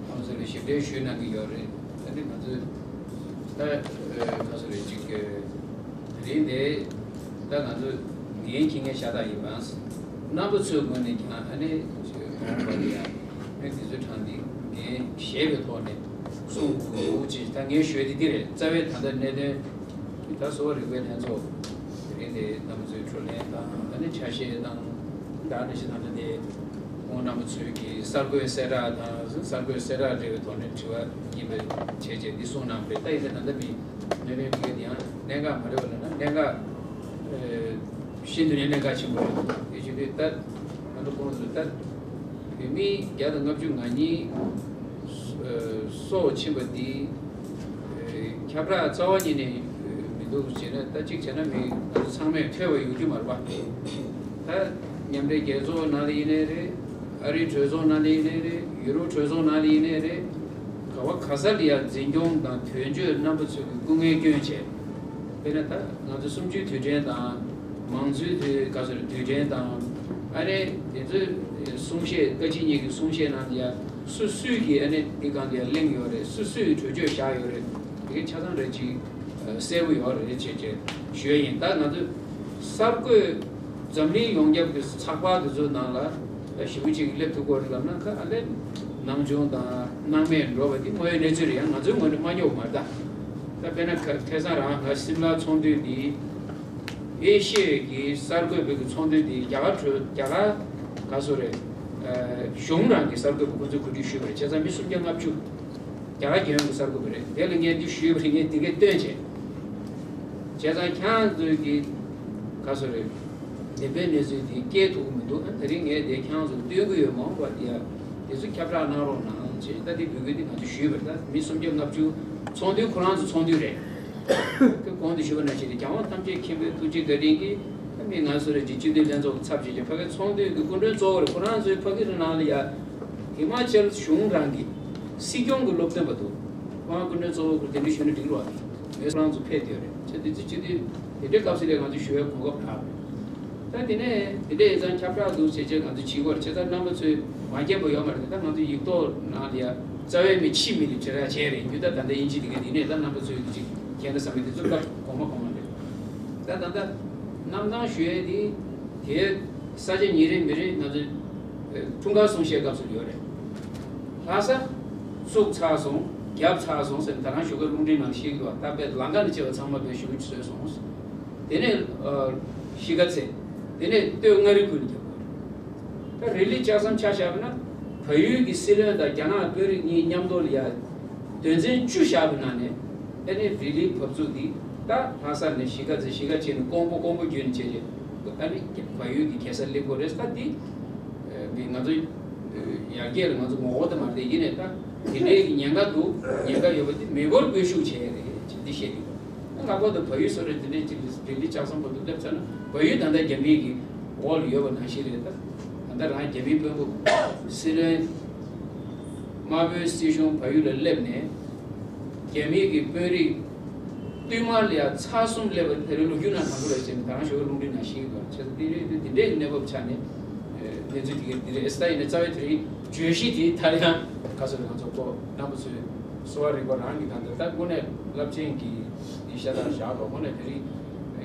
ཁོང་ཚོ་ལ་ཞིབ་ཕྲའི་ཞུས་གནང་གི་ཡོད་རེད། ད་ནི་ང་ཚོས་ད་ཁ་སོ་རེ་གཅིག་གི་དེ་རིང་དེ་ད་ང་ཚོ་འགན་འཁྱེར་མཁན་ཤ་སྟག་ཡིན་པ། རྣམ་པ་ཚོའི་ངོས་ནས་ཀྱང་ཨ་ནི་ཁོང་པ་ལ་ཡང་མི་དེ་ཚོའི་གྲངས་འདི་འགན་བཞེས་པའི་ཐོག་ནས་གསུང་དགོས་ཀྱི། ད་ངས་ཞུ་ཡ་དེ་འདི་རེད། རྩ་བའི་ད་ལྟ་གནད་དོན་ད་གསོ་བ་རིག་པའི་ལྷན་ཚོགས་དེ་རིང་དེ་རྣམ་པ་ཚོའི་བགྲོ་གླེང་དང་ཨ་ནི་ཆ་ཤས་དང་། ད་ནི་ཞིག་ད་ལྟ་དེ་ཁོང་རྣམ་པ་ཚོའི་གི་གསར་འགོད་གསལ་བསྒྲགས་དང་གསར་འགོད་གསལ་བསྒྲགས་འབྲེལ་བའི་ཐོག་ནས་དྲི་བ་ཡིན་པའི་བྱས་རྗེས་འདི་གསུང་གནང་བ་རེད། ད་ཡིན་ན་ད་ལྟ་མི་གནད་དོན་དེ་ག་དེ་ཡང་གནད་འགག་མ་རེད་པ་ལབ་ན་གནད་འགག་ཤིན་ཏུ་ནས་གནད་འགག་ཆེན་པོ་རེད། དེ་བཞིན་དུ་ད་ང་ཚོ་ཁོང་ཚོ་ད་བོད་མི་བརྒྱ་དང་ལྔ་བཅུ་ང་གཉིས་སྲོག་ཕྱིན་པ་འདི་ཁྱབ་བསྒྲགས་རྩ་བ་ཉིད་ནས་མི་འདུག་བྱས་ན། ད་གཅིག་བྱས་ན་མི་ང་ཚོ་ཚང་མས་ཐོས་པ་ཡོང་རྒྱུ་མ་རེད་པ། ད་མཉམ་འབྲེལ་རྒྱལ་ཚོགས་ནང་ལ་ཡིན་ནའི་རེད། ཨ་རིའི་གྲོས་ཚོགས་ནང་ལ་ཡིན་ནའི་རེད། ཡུ་རོབ་གྲོས་ཚོགས་ནང་ལ་ཡིན་ནའི་རེད། ག་བ་ག་ས་ལ་ཡང་འཛིན་སྐྱོང་དང་དོན་གཅོད་རྣམ་པ་ཚོས་ཀྱི་སྐུ་ངལ་བསྐྱོན་བྱས། དཔེར་ན་ད་ང་ཚོ་གསུམ་བཅུའི་དུས་དྲན་དང་། མང་གཙོའི་དུས་ག་ཚོད་རེད། དུས་དྲན་དང་། ཨ་ནི་དེ་ཚོའི་ གསུང་བཤད། བཀའ་སྤྱི་གཉིས་ཀྱི་གསུང་བཤད་ནང་ལ་ཡ་སུ་སུས་ཀྱིས་ཨ་ནི་འདི་སྒང་ལ་ཡ་གླེང་ཡོད་རེད། སུ་སུས་གྲོས་ཆོད་བཞག་ཡོད་རེད། དེ་གའི་ཆ་ཚང་རེ་ཅིག་གསལ་པོ་ཡོད་རེད་ཅེས་ཅེས་ཞུས་ཡིན། ད་ང་ཚོས་གསར་འགོད་འཛམ་གླིང་ཡོངས་ཁྱབ་ཀྱི་ཚགས་པར་དེ་ཚོའི་ནང་ལ་ཞེ་པོ་ཅིག་སླེབས་ཐུབ་ཀྱི་རེད་ལབ་ན། ཁ་ཨ་ལས་སྣང་ཆུང་དང་སྣང་མེད་འགྲོ་བ་འདི་དངོས་ཡོད་གནས་ཚུལ་རེད། ཡང་ང་ཚོའི་ངོས་ནས་མ་སྙོབ་མ་རེད་ད། ད་དཔེར་ན་ཁ་ཁ་སང་རང་ང་སིམ་ལ་ཚོགས་འདུ་འདི། ཨེ་ཤི་ཡའི་གི་གསར་འགོད་པའི་གི་ཚོགས་འདུ་འདི་རྒྱ་གར་གྲོས། རྒྱ་གར་ག་སོ་རེད། ཨ་གཞུང་རང་གི་གསར་འགོད་པ་ཁོ་ཚོས་གོ་སྒྲིག་ཞུས་པ་རེད། བྱས་ཙང་མི་སུམ་བརྒྱ་ལྔ་བཅུ་རྒྱ་གར་རྒྱལ་ཡོངས་ཀྱི་གསར་འགོད་པ་རེད། དེ་ལ་ངས་འདི་ཞུས་པ་རེད། ངས་འདི་གས་སྟོན་བྱས། བྱས་ཙང་ཁྱེད་རང་ཚོས་གི་ག་སོ་རེད། བདེན་པའི་གནས་ཚུལ་འདི་སྐྱེལ་ཐུབ་ཀྱི་མི་འདུག་ཨ་དེ་རིང་ངས་དེ་ཁྱེད་རང་ཚོར་སྟོན་གི་ཡོད། མ་འོངས་པ་འདི་ཡ་དེ་ཚོ་ཁྱབ་བསྒྲགས་གནང་རོགས་གནང་ཅེས། ད་འདི་འབོད་སྐུལ་འདི་ང་ཚོས་ཞུས་པ་རེད། ད་མི་སུམ་བརྒྱ་ལྔ་བཅུ་ཚོགས་འདུ་ཁོ་རང་ཚོ་ཚོགས་འདུ་རེད། ཁོས་གོང་དུ་ཞུས་པ་ནང་བཞིན་རྒྱལ་དབང་ཐམས་ཅད་མཁྱེན་པའི་ཐུགས་རྗེ་བཀའ་དྲིན་གྱིས་ཨ་མི་ང་ཚོ་རེད་ཅེས་སྤྱི་འཐུས་ལྷན་ཚོགས་ཀྱི་ཚབ་བྱས་ཏེ་ཕ་གིའི་ཚོགས་འདུ་གི་སྐུ་མགྲོན་གཙོ་བོ་རེད། ཁོ་རང་ཚོའི་ཕ་གི་རི་ནང་ལ་ཡ་ཧི་མ་ཅལ་གཞུང་རང་གི་སྲིད་སྐྱོང་གི་སློབ་སྟོན་པ་འདུག་ཁོ་རང་སྐུ་མགྲོན་གཙོ་བོ་གི་གདན་འདྲེན་ཞུས་ན་འགྲིག་རོགས། ངས་ཁོ་རང་ཚོ་ཕེབས་བསྡད་ཡོད་རེད། ཅེས་དེ་ཚོ་སྤྱི་འཐུས་དེ་འདྲའི་སྐབས་སུ་ལས་ང་ཚོ་ཞུ་བའི་གོ་སྐབས་རག་རེད། ད་དེ་ནས་དེ་འདྲ་ཡིན་ཙང་ཁྱབ་བསྒྲགས་འདུག་བྱས་བྱས་ང་ཚོ་བྱེད་དགོས་རེད། བྱས་ཙང་རྣམ་པ་ཚོས་མ་མཁྱེན་པ་ཡོད་མ་རེད། ད་ང་ཚོ་ཡིག་ཐོག་ནང་ལ་ཡ་རྩ་བའི་མི་ཕྱི་མི་ལ་དྲིལ་བསྒྲགས་བྱས་རེད། རྒྱུ་ད་ད་ལྟ་དབྱིན་ཇི་དེ་ག་དེ་ནས་ད་རྣམ་པ་ཚོས་ཅིག་མཁྱེན་ན་བསམ་པའི་དེ་ཚོ་སྐབས་གོང་མ་གོང་མ་རེད། ད་ད་ལྟ་གནམ་ཐང་ཞུ་ཡས་དེ་དེ་ས་ཆ་ཉིན་རེ་མི་རེ་ང་ཚོ་འཁྲུངས་སྐར་གསུང་བཤད་སྐབས་སུ་ཡོད་རེད། ལྷ་ས་བཙུགས་ཚར་སོང་། བརྒྱབ་ཚར་སོང་ཟེར་ནས་ད་རང་ཞོགས་ཀའི་རླུང་འཕྲིན་ནང་བཤད་ཀྱི་འདུག་ད་དཔེ་ལམ་ཁ་ནས་བྱས་པ་ཚང་མ་དཔེ་ཞུ་གི་བཟོས་སོང་། དེ་ནས་ཨ་གཞིས་ཀ་རྩེ། དེ་ནས་སྟོད་མངའ་རིས་ཁུལ་ནས་རྒྱབ་དགོས་རེད། ད་རི་ལི་ལྕགས་ཟམ་ཆ་བཞག་པ་ན་བལ་ཡུལ་གྱི་སྲིད་བློན་དང་རྒྱ་ནག་དཔོན་རིགས་གཉིས་མཉམ་དུ་ལ་ཡ་དོན་ཚན་བཅུ་བཞག་པའི་ནང་ནས་ཨ་ནི་རི་ལིའི་བབས་ཚུགས་འདི་ད་ལྷ་ས་ནས་གཞིས་ཀ་རྩེ། གཞིས་ཀ་རྩེ་ནས་ཀོང་པོ། ཀོང་པོ་བརྒྱུད་ནས་བྱས་རྗེས་ཨ་ནི་བལ་ཡུལ་གྱི་རྒྱལ་ས་སླེབས་དགོས་རེད། ད་འདི་ཨ་མི་ང་ཚོ་ཡར་རྒྱས་ལ་ང་ཚོ་ངོ་རྒོལ་དེ་མ་རེད། ཡིན་ནའི་ད་དེ་འདྲའི་ཉེན་ཁ་འདུག་ཉེན་ཁ་ཡོད་པ་དེ་མེད་པར་སྤོ་བཤུད་བྱས་རེད་ཅེས་འདི་བཤད་ཀྱི་འདུག་ལྷག་པར་དུ་བལ་ཡུལ་སོགས་རེད། དེ་འདྲའི་ཅིག་རི་ལི་ལྕགས་ཟམ་བར་དུ་སླེབས་ཚར་ན་བལ་ཡུལ་ད་ལྟ་རྒྱ་མིའི་གི་འོག་ལ་ཡོད་པ་ནང་བཞིན་རེད། ད་ད་ལྟ་རང་རྒྱ་མིའི་དཔོན་པོ་སྲིད་བློན་དམར་པོའི་སྲིད་གཞུང་བལ་ཡུལ་ལ་སླེབས་ནས་རྒྱ་མིའི་གི་དཔོན་རིགས་བསྟུད་མར་ལ་ཡ་ཚར་གསུམ་སླེབས་པ་དེ་རིང་ལོ་རྒྱུས་ནང་དང་པོ་རེད་ཅེས་ད་རང་ཞོགས་པའི་རླུང་འཕྲིན་ནང་ཤེས་ཀྱི་འདུག་བྱས་ཙང་དེ་རེད། དེ་འདྲའི་གནས་བབ་ཆགས་ནས་གནས་ཚུལ་དེ་ག་འདི་རེད། ཨེ་སི་ད་ཡིན་ན་རྩ་བའི་དེ་རིང་བརྗོད་གཞི་དེ་ད་ཡང་ག་ཚོད་རེད། ང་ཚོ་ཁོ་རྣམ་པ་ཚོས་གསོ་བ་རིག་པ་རང་གི་ད་འདི་ད་དངོས་གནས་རླབས་ཆེན་གྱི་འདི་ཤ་སྟག་བཞག་འགྲོ། དངོས་གནས་དེ་རིང་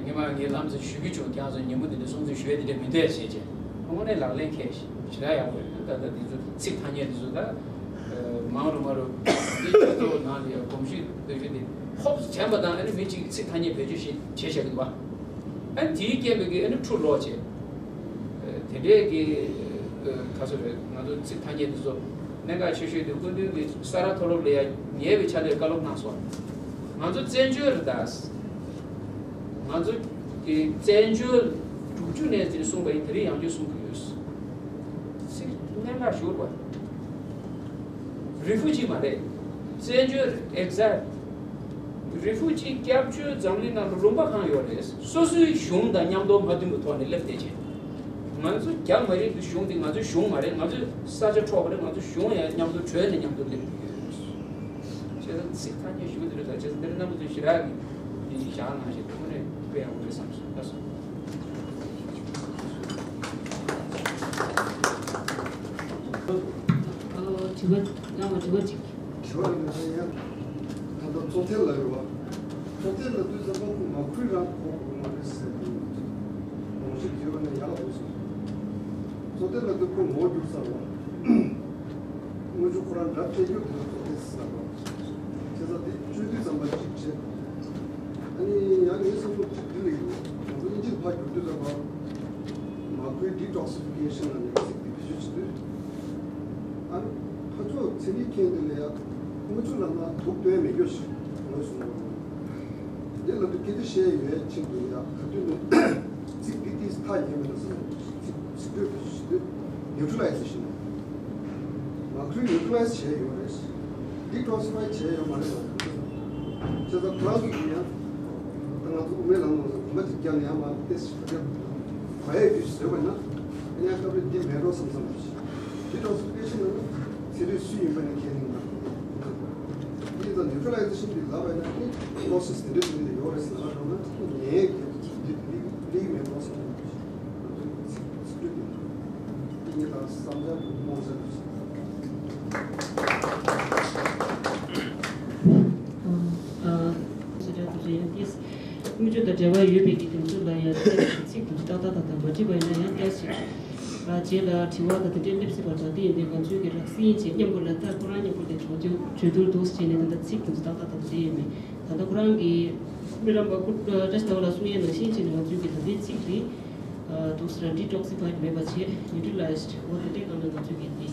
ངས་མ་ངའི་ལམ་ཚོ་ཞུ་གི་བྱུང་། ཁྱེད་རང་ཚོ་ཉིན་མོ་འདི་འདྲ་སྲུང་བརྩི་ཞུ་ཡས་འདི་འདྲ་མི་འདུག་ཟེར་བྱས། དངོས་གནས་ལག་ལེན་འཁེལ་ཞེ་དྲག་ཡག་པོ་རེད། ད་ད་འདི་ཚོ་ཚིག་ཐ་སྙད་འདི་ཚོ་ད་མང་རུ་མང་རུ་འདི་སྤྱི་ཚོགས་ནང་ལ་ཡང་གོམས་གཤིས་སྟོན་རྒྱུ་དེ་ཧོབ་དྲན་པ་དང་ཨ་ནི་མི་གཅིག་ཚིག་ཐ་སྙད་བེད་སྤྱོད་བྱེད་བྱེད་བཞག་གི་འདུག་བ། ཨ་ནི་དེའི་རྐྱེན་པས་ཀྱི་ཨ་ནི་འཁྲུ་ལོག་བྱས། དེ་འདྲའི་གི་ག་ཚོད་རེད། ང་ཚོ་ཚིག་ཐ་སྙད་འདི་ཚོ་གནད་འགག་ཆེ་ཤོས་དེ་སྐུ་མདུན་གྱིས་ས་རཱ་མཐོ་སློབ་ལ་ཡང་ཉེ་བའི་ཆ་ནས་བཀའ་སློབ་གནང་སོང་། ང་ཚོ་བཙན་བྱོལ་རེད་ད། ང་ཚོ་གི་བཙན་བྱོལ་དྲུག་ཅུ་ནས་ཟིན་གསུངས་པ་ཡིན། དེ་རིང་ཡང་བསྐྱར་གསུང་གི་ཡོད། ཚིག་གནད་འགག་ཞུ་བ། རི་ཕུ་ཇི་མ་རེད། བཙན་བྱོལ་ཨེག་ཟེག། རི་ཕུ་ཇི་སྐྱབས་བཅོལ་འཛམ་གླིང་ནང་ལ་ལུང་པ་གང་ཡོད་རེད། སོ་སོའི་གཞུང་དང་མཉམ་དུ་མ་མཐུན་པའི་ཐོག་ནས་སླེབས་བསྡད་བྱས། ང་ཚོ་རྒྱ་མ་རིག་གི་གཞུང་འདི་ང་ཚོའི་གཞུང་མ་རེད། ང་ཚོའི་ས་ཆ་འཕྲོག་པ་རེད། ང་ཚོ་གཞུང་ཡང་མཉམ་དུ་བྲོས་ནས་མཉམ་དུ་སླེབས་ཀྱི་ཡོད། བྱས་ཙང་ཚིག་ཐ་སྙད་ཞུ་གི་འདི་རེད། ད་བྱས་ཙང་འདིར་རྣམ་པ་ཚོས་ཞེ་དྲག་གི་འདི་བཞག་གནང་ཞེས་དངོས་གནས་དཔེ་ཡག་པོ་རེད་བསམ་སོང་། ལགས་སོ། ཨ། དྲི་བ་གནང་བ། དྲི་བ་གཅིག་དྲི་བ་ཡིན་ན་ཡང་ད་ལྟ་ཚོགས་ཐེངས་ལ་ཡོད་པ། ཚོགས་ཐེངས་ལ་དུས་ཙམ་པ་ཁོ་མ་ཁུལ་རང་གོ་དགོས་མ་རེད་ཟེར་དུས་དགོངས་གཞི་བརྗོད་པ་ནས་ཡག་པོ་སོང་། ཚོགས་ཐེངས་ལ་དུས་ཁོ་ངོ་བསྒྱུར་ཚར་བ། དངོས་གཞི་ཁོ་རང་འདྲ་འཕྲད་རྒྱུ་དེ་ཚོགས་ཐེངས་ཟེར་བ། བྱས་ཙང་དེ་བཅུ་དུས་ཙམ་པ་གཅིག་བྱས། ཨ་ནི་ཡང་ངའི་བསམ་བློ་གཅིག་འདི་ལ་ཡོད། ང་ཚོ་དབྱིན་ཇིར་ཕར་བསྒྱུར་དུས་ཙམ་པ། མ་ཁུལ་ཌི་ཊོག་སི་ཕི་ཀེ་ཤན་ལབ་ནས་ཚིག་འདི་བེད་སྤྱོད་བྱེད་དུས། ཨ་ནི་ཕར་ཕྱོགས་ཚན་རིག་མཁན་དེ་ལ་ཡ་དངུལ་ཆུ་ལབ་ན་དུག་འདོན་མེད་རྒྱུ་ཞིག་ངོས་བཟུང་བ་རེད། དེ་ལབ་དུས་སྐད་ཆ་བཤད་ཡོད་ཕྱིན་དུས་ཡ་ག་དུས་ནས་ཚིག་འདི་ཏིས་ཐག་ཉེ་མེད་ན་ཟེར། ཚིག་ཚིག་འགྲོས་བེད་སྤྱོད་བྱེད་དུས་ནིའུ་ཊི་རི་ལའི་ཛེ་ཤན་ལབ། མ་ཁུལ་ནིའུ་ཊི་རི་ལའི་ཛི་བྱས་ཡོད་རེད། ཌི་ཊོག་སི་ཕའི་བྱས་ཡོད་མ་རེད་ལ། བྱས་ཙང་ཁོ་རང་ཚོ་གིས་ཡང་ད་ང་ཚོ་དབུ་མའི་ལམ་ནང་ལ་གོམ་པ་གཅིག་བརྒྱབ་ནས་ཡང་མ་ཏེ་སི་ཕ་གི་གོ་ཡ་ཡོད་ཞིག་བཟོས་པ་ན། ཨ་ནི་ཡང་སྐབས་རེ་འདི་མེད་འགྲོ་བསམ་བསམ་ཞིག་ཌི་ཊོག་སི་ཕི་ཀེ་ཤན་ལབ་ན་ཚན་རིག་སུ་ཡིན་པ་ནི་ཁས་ལེན་གནང་། ཡིན་ཙང་ནིའུ་ཊི་རི་ལའི་ཛེ་ཤན་འདི་ལབ་པ་ཡིན་ན་ནི་པོ་རོ་སེ་སི་དེ་འདྲ་དེ་འདྲ་ཡོད་རེད་ཟེར་ལབ་རོགས་ན་ངའི་གལ་ཏེ་འདི་འདི་འདི་མེད་འགྲོ་བསམ་བསམ་ཞིག་ང་ཚོའི་ཚིག་ཚིག་འགྲོས་འདི་འདི་ངས་ད་ ཨ། ཨ། སོ་སོ་ཡང་ཏིས་དངུལ་ཆུ་དང་འབྲེལ་བ་ཡོད་པའི་གི་དོན་ཚུལ་ལ་ཡང་ཏིས་ཚིག་དུམ་ཏག་ཏག་དང་མ་འགྲིག་པ་ཡིན་ན་ཡང་ཏིས་ཞིག་ཨ། རྗེས་ལ་དྲི་བ་དང་དེ་འདྲའི་སླེབས་སྲིད་པ་དང་། དེ་ཡིན་དུས་ང་ཚོའི་གི་རགས་ཟིན་བྱས་མཉམ་པོ་ལ་ད་ཁོ་རང་མཉམ་པོ་དེ་གྲོས་བསྡུར་གྲོས་བསྡུར་འདུག་བྱས་ནས། ད་ལྟ་ཚིག་དུམ་ཏག་ཏག་དང་དེ་ཡིན་མིན། ད་ལྟ་ཁོ་རང་གི་སྨན་རམས་པ་སྐུ་བཀྲ་ཤིས་ཟླ་བ་ལགས་གསུང་ཡས་ནང་བཞིན་བྱས་ནས་ང་ཚོའི་གི་ད་ལྟའི་ཚིག་དེ་ཨ། འདུག་སེ་རང་འགྲིག་ཏོག་ཙམ་བར་མེད་པ་བྱས། ནིའུ་ཊི་རི་ལའི་ཛི་འོ་དེ་འདྲའི་སྒང་ལ་ང་ཚོའི་གི་དེ་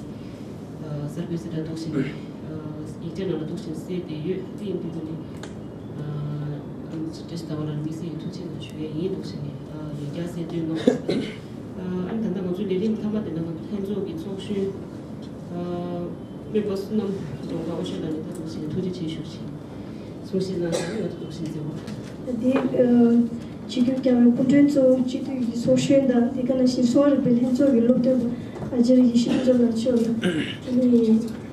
ཨ། གསར་འགོད་གསལ་བསྒྲགས་འདུག་བྱས་ནས་ཨ། ཡིག་ཆ་ནང་ལ་འདུག་བྱས་ནས་གསལ་བསྡད་ཡོད། དེ་ཡིན་དུས་ད་ནི་ཨ། བཀྲ་ཤིས་ཟླ་བ་ལགས་དམིགས་བསལ་གྱི་ཐུགས་རྗེ་གནང་ཞུ་ཡས་ཡིན་འདུག་བྱས་ནས་ཨ། ཡང་བསྐྱར་གསལ་སྟོན་གནང་སོང་། ཨ་ནི་ད་ལྟ་ང་ཚོའི་ལས་རིམ་མཐའ་མ་དེ་ནང་ལྷན་ཚོགས་ཀྱི་ཚོགས་གཞོན་ཨ། སྨན་པ་བསོད་ནམས་སྒྲོལ་དཀར་ཨོ་ཤོད་ལགས་ནས་ད་གདུང་སེམས་ཐུགས་རྗེ་ཆེ་ཞུ་ཞིང་གསུང་བཤད་གནང་སྟེ་ང་ཚོ་གདུང་སེམས་མཛད་དགོས། དེ་ཨ། སྤྱི་འཐུས་རྒྱ་བོད་སྐུ་མགྲོན་གཙོ་བོ་སྤྱི་འཐུས་ཀྱི་ཚོགས་གཞོན་དང་དེ་ག་ནང་བཞིན་གསོ་བ་རིག་པའི་ལྷན་ཚོགས་ཀྱི་སློབ་སྟོན་པ་ཨ་ཅར་ཡེ་ཤེས་ཕུན་ཚོགས་ལགས་མཆོག་ལ་ཨ་ནི་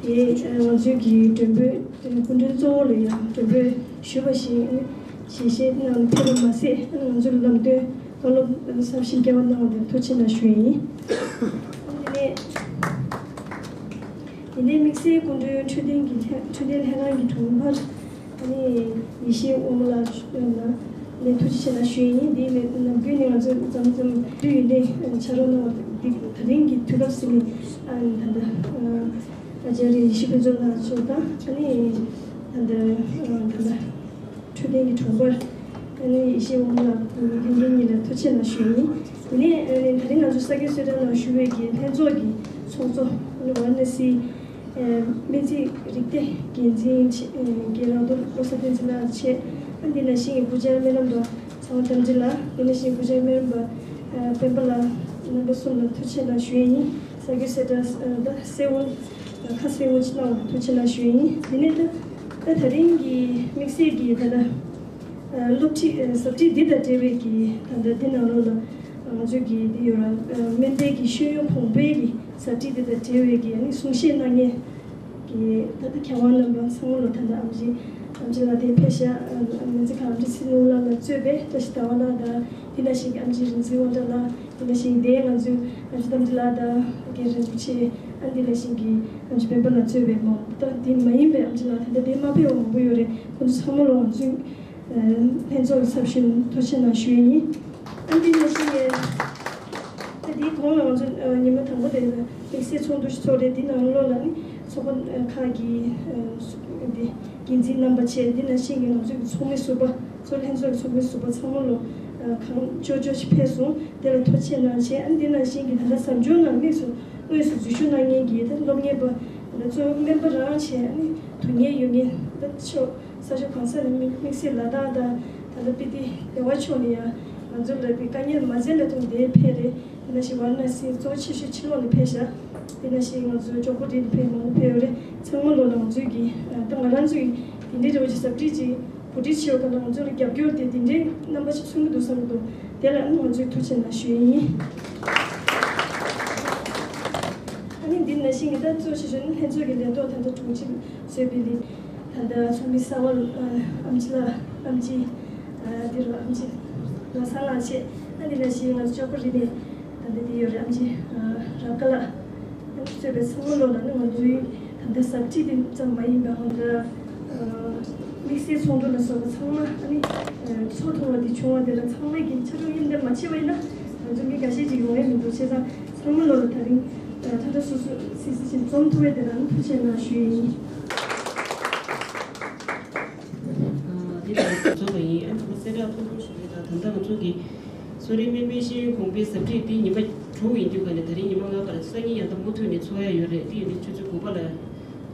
དེ་ཨ། ང་ཚོའི་གི་མགྲོན་འབོད་སྐུ་མགྲོན་གཙོ་བོ་ལ་ཡང་མགྲོན་འབོད་ཞུས་པ་བཞིན་ཞལ་བཞེས་གནང་ཕེབས་པ་མ་ཟད། ང་ཚོར་ལམ་སྟོན་བཀའ་སློབ་གསར་ཤིང་རྒྱ་བ་གནང་བ་དེར་ཐུགས་རྗེ་ཆེ་གནང་ཞུ་ཡི་ཡིན། དེ་ནས་དེ་ནས་དམིགས་བསལ་སྐུ་མགྲོན་འཕྲོད་བསྟེན་གྱི་ལྷན། འཕྲོད་བསྟེན་ལྷན་ཁང་གི་དྲུང་འཕར་ཨ་ནི་ཡེ་ཤེས་དབང་མོ་ལགས་ལ་ནས་ཐུགས་རྗེ་ཆེ་གནང་ཞུ་ཡི་ཡིན། དེ་ནས་ནམ་རྒྱུན་ནས་ང་ཚོ་མཚམས་མཚམས་དུས་ཡུན་ནས་ཕྱག་རོགས་གནང་བ་འདི་དེ་རིང་གི་དུས་སྐབས་སུ་ནི་ཨ་ནི་ད་ལྟ་ཨ་ཅར་ཡེ་ཤེས་ཕུན་ཚོགས་ལགས་མཆོག་དང་ཨ་ནི་ད་ལྟ་ཨ་ད་ལྟ། འཕྲོད་བསྟེན་གྱི་དྲུང་འཕར་ཨ་ནི་ཡེ་ཤེས་དབང་མོ་ལགས་ལྷན་རྒྱས་གཉིས་ལ་ཐུགས་རྗེ་ཆེ་གནང་ཞུ་ཡིན། དེ་ནས་ཨ་ནི་ད་རིང་ང་ཚོ་ས་ཁུལ་གསལ་བསྒྲགས་ནང་ཞུ་བའི་གི་ལྷན་ཚོགས་ཀྱི་ཚོགས་གཙོ་ཨ་ནི་ཝཱ་ར་ཎ་སིའི་ཨ་སྨན་རྩིས་རིག་སྡེ་འགན་འཛིན་ཆེ་ཨ་རྒན་རང་རྡོར་བློ་བཟང་བསྟན་འཛིན་ལགས་བྱས། ཨ་འདི་ནང་བཞིན་གྱི་སྐུ་བཅར་སྨན་རམས་པ་ཚེ་དབང་རྟ་མགྲིན་ལགས། འདི་ནང་བཞིན་སྐུ་བཅར་སྨན་རམས་པ་ཨ་སྤེན་པ་ལགས། རྣམ་པ་གསུམ་ལ་ཐུགས་རྗེ་ཆེ་གནང་ཞུ་ཡས་ཡིན། ས་ཁུལ་གསལ་བསྒྲགས་ཨ་ད་གསལ་བོ་ཁ་གསལ་བོ་ཅིག་གནང་བར་ཐུགས་རྗེ་ཆེ་གནང་ཞུ་ཡིན། དེ་ནས་ད་ད་ད་རིང་གི་དམིགས་བསལ་གྱི་ད་ལྟ་ཨ་སློབ་ཁྲིད་ཨ་ཟབ་ཁྲིད་འདི་དང་འབྲེལ་བའི་གི་ད་ལྟ་འདི་ནང་ལོགས་ལ་ང་ཚོས་ཀྱི་འདི་ཡོད་ར་ཨ་སྨན་པའི་གི་ཤེས་ཡོན་གོང་འཕེལ་གྱི་ཟབ་ཁྲིད་འདི་དང་འབྲེལ་བའི་གི་ཨ་ནི་གསུང་བཤད་གནང་མཁན་གྱི་ད་ལྟ་མཁས་དབང་རྣམ་པ་ཚང་མ་ལོ། ད་ལྟ་ཨམ་ཆི་ཨམ་ཆི་ལགས་དེ་ཕེབས་ཤག་ཨ་སྨན་རྩིས་ཁང་ཨམ་ཆི་ཚེ་རིང་ལགས་ལ་གཙོས་པའི་བཀྲ་ཤིས་ཟླ་བ་ལགས་དང་དེ་ནང་བཞིན་གྱི་ཨམ་ཆི་རིག་འཛིན་དབང་གྲགས་ལགས། དེ་ནང་བཞིན་དེ་ང་ཚོའི་ཨམ་ཆི་རྟ་མགྲིན་ལགས་དང་རྒན་རིན་པོ་ཆེ། ཨ་དེ་ནང་བཞིན་གྱི་ཨམ་ཆི་སྤེན་པ་ལགས་གཙོས་པའི་མང་པོ་དང་དེ་མ་ཡིན་པའི་ཨམ་ཆི་ལགས་ད་ལྟ་དེ་མ་ཕེབས་པ་མང་པོ་ཡོད་རེད། ཁོང་ཚོ་ཚང་མ་ལོ་ང་ཚོའི་ཨ་ལྷན་ཚོགས་ཀྱི་ཚབ་ཞུས་ནས་ཐུགས་རྗེ་ཆེ་གནང་ཞུ་ཡས་ཡིན། ཨ་འདི་ནང་བཞིན་གྱི་ད་འདིའི་གོང་ལ་ང་ཚོ་ཨ་ཉི་མ་དང་པོ་དེ་དམིགས་བསལ་ཚོགས་འདུ་ཞིག་ཚོགས་རེད། འདི་ནང་ལོགས་ལ་ནི་ཚོགས་པ་ཨ་ཁག་གི་ཨ་འདི་འགན་འཛིན་རྣམ་པ་བཅས་འདི་ནང་བཞིན་གྱི་ང་ཚོའི་གི་ཚོགས་མི་ཟུར་པ་ཚོ་ལྷན་ཚོགས་ཀྱི་ཚོགས་མི་ཟུར་པ་ཚང་མ་ལོ་ཨ་གང་ལྕོགས་ལྕོགས་ཤིག་ཕེབས་སོང་། དེ་ལ་ཐུགས་རྗེ་ཆེ་གནང་བྱས། ཨ་འདི་ནང་བཞིན་གྱི་ད་ལྟ་ཟབ་སྦྱོང་ནང་དམིགས་སུ་དངོས་སུ་འཛུལ་ཞུགས་གནང་མཁན་གྱི་ད་སློབ་གཉེར་པ་ད་གཙོ་བོ་སྨན་པ་རང་བྱས། ཨ་ནི་དོན་གཉེར་ཡོད་མཁན་ད་ཕྱོགས་ས་ཕྱོགས་གང་ས་ནས་དམིགས་དམིགས་བསལ་ལ་དྭགས་དང་ད་ལྟ་སྤི་ཏི་སྡེ་བ་ཕྱོགས་ནས་ཡང་ང་ཚོ་ལ་དེ་དཀའ་ངལ་མ་འཛེམས་པའི་ཐོག་ནས་ཕེབས་རེད། དེ་ནང་བཞིན་ཝཱ་ར་ཎ་སི་གཙོ་ཆེ་ཤོས་ཕྱི་ལོགས་ནས་ཕེབས་ཤག་དེ་ནང་བཞིན་ང་ཚོའི་ཇོ་ཁོ་ཌི་ནས་ཕེབས་མང་པོ་ཕེབས་ཡོད་རེད། ཚང་མ་ལོ་ལ་ང་ཚོའི་གི་ད་ང་རང་ཚོའི་དེ་འདྲའི་རེ་བ་ཅིག་ཟབ་ཁྲིད་ཅིག་གོ་སྒྲིག་བྱས་ཡོད་ག་ལ་ང་ཚོ་ལ་རྒྱབ་སྐྱོར་དེ་དེ་འདྲའི་རྣམ་པ་ཞིག་མཚོན་གྱི་འདུག་བསམ་གྱི་འདུག་དེ་ལ་ཨ་ནི་ང་ཚོས་ཐུགས་རྗེ་ཆེ་གནང་ཞུ་ཡས་ཡིན། ཨ་ནི་འདི་ནང་བཞིན་གྱི་ད་གཙོ་ཆེ་ཤོས་ནི་ལྷན་ཚོགས་ཀྱི་ལས་ཐོག་ད་ལྟ་དྲུང་ཆེ་བཟོས་པའི་ལི་ད་ལྟ་ཚོགས་མི་གསར་པ་ཨ་ཨམ་ཆི་ལགས་ཨམ་ཆི་ཨ་འདི་རུ་ཨམ་ཆི་ལོ་བཟང་ལགས་བྱས། ཨ་འདི་ནང་བཞིན་ང་ཚོ་ཅོག་པ་རི་ནས་ད་ལྟ་འདི་ཡོད་རེད། ཨམ་ཆི་ཨ་རབ་དགའ་ལགས། གཙོས་པའི་ཚང་མ་ལོ་ལ་ནི་ང་ཚོའི་ད་ལྟ་ཟབ་ཁྲིད་དེ་ཙམ་མ་ཡིན་པར་ང་ཚོ་དམིགས་བསལ་ཚོགས་འདུ་ལ་སོགས་པ་ཚང་མ་ཨ་ནི་ཚོགས་ཐུབ་པ་འདི་བྱུང་བ་དེ་ལ་ཚང་མས་ཀྱི་ཕྱག་རོགས་མཉམ་འདེགས་མ་བྱས་པ་ཡིན་ན་ང་ཚོ་མི་འགའ་ཤས་ཅིག་ཡོང་ཡ་མི་འདུག་བྱས་ཙང་ཚང་མ་ལོ་ལ་ད་རིང་ད་ལྟ་སོ་སོ་སི་སི་ཅིག་འཛོམས་ཐུབ་པའི་དེ་ལ་ནི་ཐུགས་རྗེ་ཆེ་གནང་ཞུ་ཡི་ཡིན། འདི་ལྟར་འཛོམས་པ་ཡིན། ཨ་ནི་གསལ་བསྒྲགས་ཐུང་ཐུང་ཞུ་ཡོད། ད་ད་ལྟ་ང་ཚོ་གི་གསོ་རིག་སྨན་པའི་ཤེས་ཡོན་གོང་འཕེལ་ཟབ་ཁྲིད་འདི་ཉི་མ་དྲུག་ཡིན་དུས་ག་ནས་ད་རིང་ཉི་མ་ལྔ་པ་ལ་སང་ཉིན་ཡང་ད་མུ་མཐུད་ནས་འཚོགས་ཡ་ཡོད་རེད། འདི་ཡིན་དུས་ཆུ་ཚོད་དགུ་པ་ལ་ད་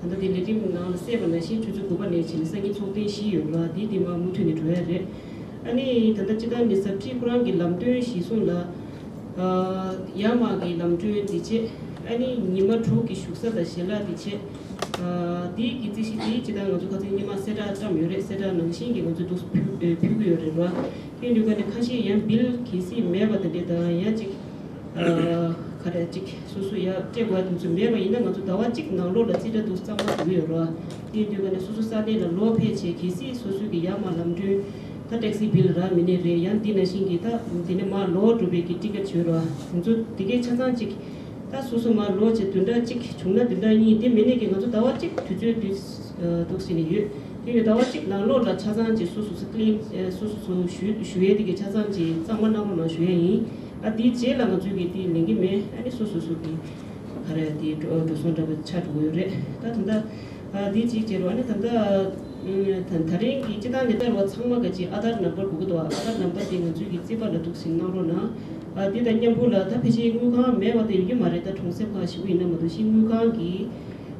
ལྟ་འདི་ལས་རིམ་ནང་ལ་གསལ་བ་ནང་བཞིན་ཆུ་ཚོད་དགུ་པ་ནས་བྱས་ནས་སང་ཉིན་ཚོགས་ཐེངས་བཞི་ཡོད་ལ། འདི་འདི་མ་མུ་མཐུད་ནས་འགྲོ་ཡ་རེད། ཨ་ནི་ད་ལྟ་སྤྱི་བཏང་ནས་ཟབ་ཁྲིད་ཁོ་རང་གི་ལམ་སྟོན་གཞིར་བཟུང་ལ། ཨ་ཡར་མར་གྱི་ལམ་གྲོན་འདི་བྱས། ཨ་ནི་ཉི་མ་དྲུག་གི་བཞུགས་ས་དང་ཞལ་ལག་འདི་བྱས། ཨ་འདིའི་གི་རྩིས་གཞི་འདི་སྤྱི་བཏང་ང་ཚོ་ཁ་སང་ཉི་མ་གསལ་བསྒྲགས་བཀྲམ་ཡོད་རེད། གསལ་བསྒྲགས་ནང་བཞིན་གྱི་ང་ཚོས་འདུག་ཕུལ་ཨེ་ཕུལ་གྱི་ཡོད་རེད་ར། དེ་འདུག་ག་ནས་ཁ་ཤས་ཡང་བིལ་གལ་སྲིད་མེད་པ་དེ་འདྲས་དང་ཡང་ཅིག་ཨ་ག་རེ་ཅིག་སོ་སོ་ཡར་སྤྲད་དགོས་དེ་ཚོ་མེད་པ་ཡིན་ན་ང་ཚོ་ཟླ་བ་གཅིག་ནང་ལོགས་ལ་རྩིས་ཁྲ་འདུག་གཙང་མ་འགྲོ་གི་ཡོད་ར། དེ་འདུག་ག་ནས་སོ་སོ་ས་གནས་ལ་ལོག་ཕེབས་བྱས་གལ་སྲིད་སོ་སོའི་གི་ཡར་མར་ལམ་གྲོན་ད་ཊེག་སི་བིལ་རག་མི་ནས་རེད། ཡང་འདི་ནང་བཞིན་གྱི་ད་འདི་ནས་མར་ལོག་འགྲོ་བའི་གི་ཊི་ཀེ་ཊི་ཡོད་ར། དེ་ཚོ་དེ་གའི་ཆ་ཚང་ཅིག་ ད་སོ་སོ་མར་ལོག་བྱས་བདུན་ཕྲག་གཅིག་བྱུང་ན་བདུན་ཕྲག་གཉིས་དེ་མིན་ནས་ཀྱི་ང་ཚོ་ཟླ་བ་གཅིག་དུས་ཚོད་དུས་འདུག་ཟེར་ནས་ཡོད། དེ་ཡོད་ཟླ་བ་གཅིག་ནང་ལོགས་ལ་ཆ་ཚང་ཅིག་སོ་སོ་སོ་ཀི་ལིན་སོ་སོ་སོ་ཞུ་ཞུ་ཡས་དེ་གི་ཆ་ཚང་ཅིག་གཙང་མ་གནང་རོགས་གནང་ཞུ་ཡས་ཡིན། ཨ་དེའི་རྗེས་ལ་ང་ཚོས་ཀྱི་དེ་ལེན་གི་མེད། ཨ་ནི་སོ་སོ་སོ་གི་ག་རེ་དེ་འགྲོ་འགྲོ་སོང་འདྲ་པོ་ཆགས་འགྲོ་གི་ཡོད་རེད། ད་ད་ལྟ་ཨ་དེ་གཅིག་བྱས་རོགས། ཨ་ནི་ད་ལྟ་ད་ད་རིང་གི་སྤྱི་བཏང་ནས་ལྟར་བ་ཚང་མ་ག་ཅིག་ཨ་དར་ནམ་བར་དགོས་ཀྱི་འདུག་ཨ་དར་ནམ་བར་དེ་ང་ཚོས་ཀྱི་རྩིས་པ་ལ་འདུག་ཟིན་གནང་རོགས་གནང་། ཨ་དེ་དང་མཉམ་པོ་ལ་ད་ཕལ་ཆེར་དངུལ་ཁང་མེད་པ་དེ་ཡོད་ཀྱི་མ་རེད། ད་གྲོང་གསེབ་ཁག་ཞིག་ཡིན་ན་མ་གཏོགས་ཤིང་དངུལ་ཁང་གི་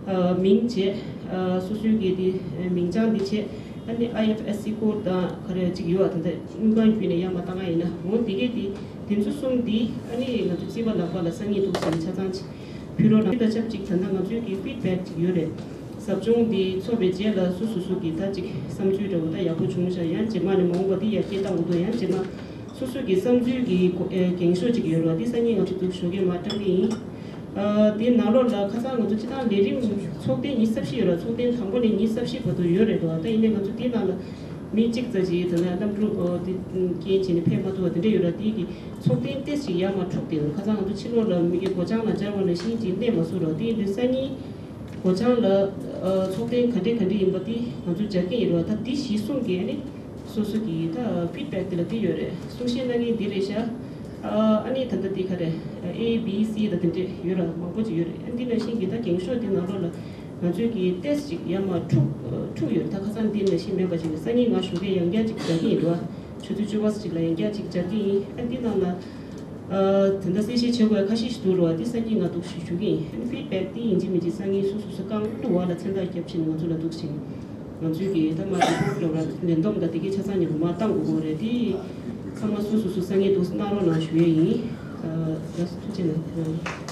ཨ་མིང་བྱས། ཨ་སོ་སོའི་གི་དེ་མིང་བྱང་འདི་བྱས། ཨ་ནི་ཨའི་ཨེཕ་ཨེ་སི་ཀོཌ་དང་ག་རེ་ཅིག་ཡོད་པ་དེ་འདྲ་དངུལ་ཁང་བརྒྱུད་ནས་ཡར་མར་བཏང་ཡ་ཡིན་ན། འོ་དེ་གས་དེ་དེ་ཚོ་གསུམ་དེ་ཨ་ནི་ང་ཚོ་རྩིས་པ་ལག་པ་ལ་སང་ཉིན་འདུག་ཟིན་ཆ་ཚང་ཅིག་ཕུལ་རོགས་གནང་། དེ་དང་ཆབས་ཅིག་ད་ལྟ་ང་ཚོའི་གི་ཕིཌ་བེག་ཅིག་ཡོད་རེད། ཟབ་སྦྱོང་འདི་ཚོགས་པའི་རྗེས་ལ་སོ་སོ་སོ་གི་ད་ཅིག་བསམ་ཚུལ་འདྲ་བོ་ད་ཡག་པོ་བྱུང་ཤག་ཡང་རྗེས་མ་ནས་མ་འོངས་པ་འདི་ཡར་རྒྱས་གཏང་དགོས་འདུག་ཡང་རྗེས་མ་སོ་སོ་གི་བསམ་ཚུལ་གི་གོ་ཨེ་འགེངས་ཤོག་ཅིག་ཡོད་རེད་བ། འདི་སང་ཉིན་ང་ཚོ་འདུག་ཞོགས་ཀས་མར་བཏང་གི་ཡིན། ཨ་དེའི་ནང་ལོགས་ལ་ཁ་སང་ང་ཚོ་སྤྱི་བཏང་ལས་རིམ་ཚོགས་ཐེངས་ཉི་ཤུ་རྩ་བཞི་ཡོད་རེད། ཚོགས་ཐེངས་དང་པོ་ནས་ཉི་ཤུ་རྩ་བཞི་བར་དུ་ཡོད་རེད་འདུག་ད་ཡིན་ནའི་ང་ཚོ་དེའི་ནང་ལ་མི་གཅིག་ཙམ་ཞིག་ད་ལྟ་གནམ་གྲུ་ཨོ་དེ་རྐྱེན་བྱས་ནས་ཕེབས་མ་ཐུབ་པ་དེ་འདྲ་ཡོད་རེད། དེའི་གི་ཚོགས་ཐེངས་ཏོག་ཙམ་ཞིག་ཡར་མར་འཁྲུགས་བསྡད་ཡོད། ཁ་སང་ང་ཚོ་ཕྱི་ལོགས་ལ་མི་གི་སྒོ་བྱང་ལ་སྦྱར་བ་ནང་བཞིན་ཅིག་གནས་མ་སོང་རེད། དེ་ཡིན་དུས་སང་ཉིན་སྒོ་བྱང་ལ་ཨ་ཚོགས་ཐེངས་ག་འདྲ་ག་འདྲ་ཡིན་པ་དེ་ང་ཚོ་སྦྱར་གྱི་ཡིན་རེད་བ། ད་དེ་གཞི་བཟུང་གི་ཨ་ནི་སོ་སོ་གི་ད་ཕིཌ་བེག་དེ་ལ་དེ་ཡོད་རེད། གསུང་བཤད་གནང་མཁན་འདི་རེད་ཤག་ཨ་ནི་ད་ལྟ་དེ་ག་རེ་ཨེ་བི་སི་ད་དེ་འདྲས་ཡོད་ར་མང་པོ་ཅིག་ཡོད་རེད། ཨ་འདི་ནང་བཞིན་གྱི་ད་འགེངས་ཤོག་དེ་ནང་ལོགས་ལ་ང་ཚོས་ཀྱི་ཏོག་ཙམ་ཅིག་ཡར་མར་འཁྲུག་འཁྲུག་ཡོད་རེད། ད་ཁ་སང་འདི་ནང་བཞིན་མེད་པ་ཅིག་ནས་སང་ཉིན་ང་ཞོགས་ཀས་ཡང་བསྐྱར་ཅིག་རྒྱག་གི་ཡིན་འགྲོ། ཆུ་ཚོད་བཅུ་པ་ཅིག་ལ་ཡང་བསྐྱར་ཅིག་རྒྱག་གི་ཡིན། ཨ་འདི་ནང་ལ་ཨ་དེ་འདྲ་གསལ་བཤད་བྱེད་དགོས་ཁ་ཤས་ཤིག་འདུག་རོ། འདི་སང་ཉིན་ང་འདུག་ཞུ་ཞུ་གི་ཡིན། ཨ་ཕིཌ་བེག་འདི་ཡིན་གཅིག་མིན་གཅིག་སང་ཉིན་སོ་སོ་སོ་རྐང་ལུག་བ་ལ་མཚན་རྟགས་བརྒྱབ་བཞིན་ང་ཚོ་ལ་འདུག་ཞིང་ང་ཚོས་ཀྱི་ད་མ་རི་པོཊ་འགྲོ་བ་ལས་འདོམས་དང་དེ་གའི་ཆ་ཚང་ཉིན་མ་བཏང་དགོས་དགོས་རེད། དེ་ཚང་མ་སོ་སོ་སོ་སང་ཉིན་འདུག་གནང་རོགས་གནང་ཞུ་ཡས་ཡིན། ཨ་ལགས་སོ། ཐུགས་རྗེ་གནང་།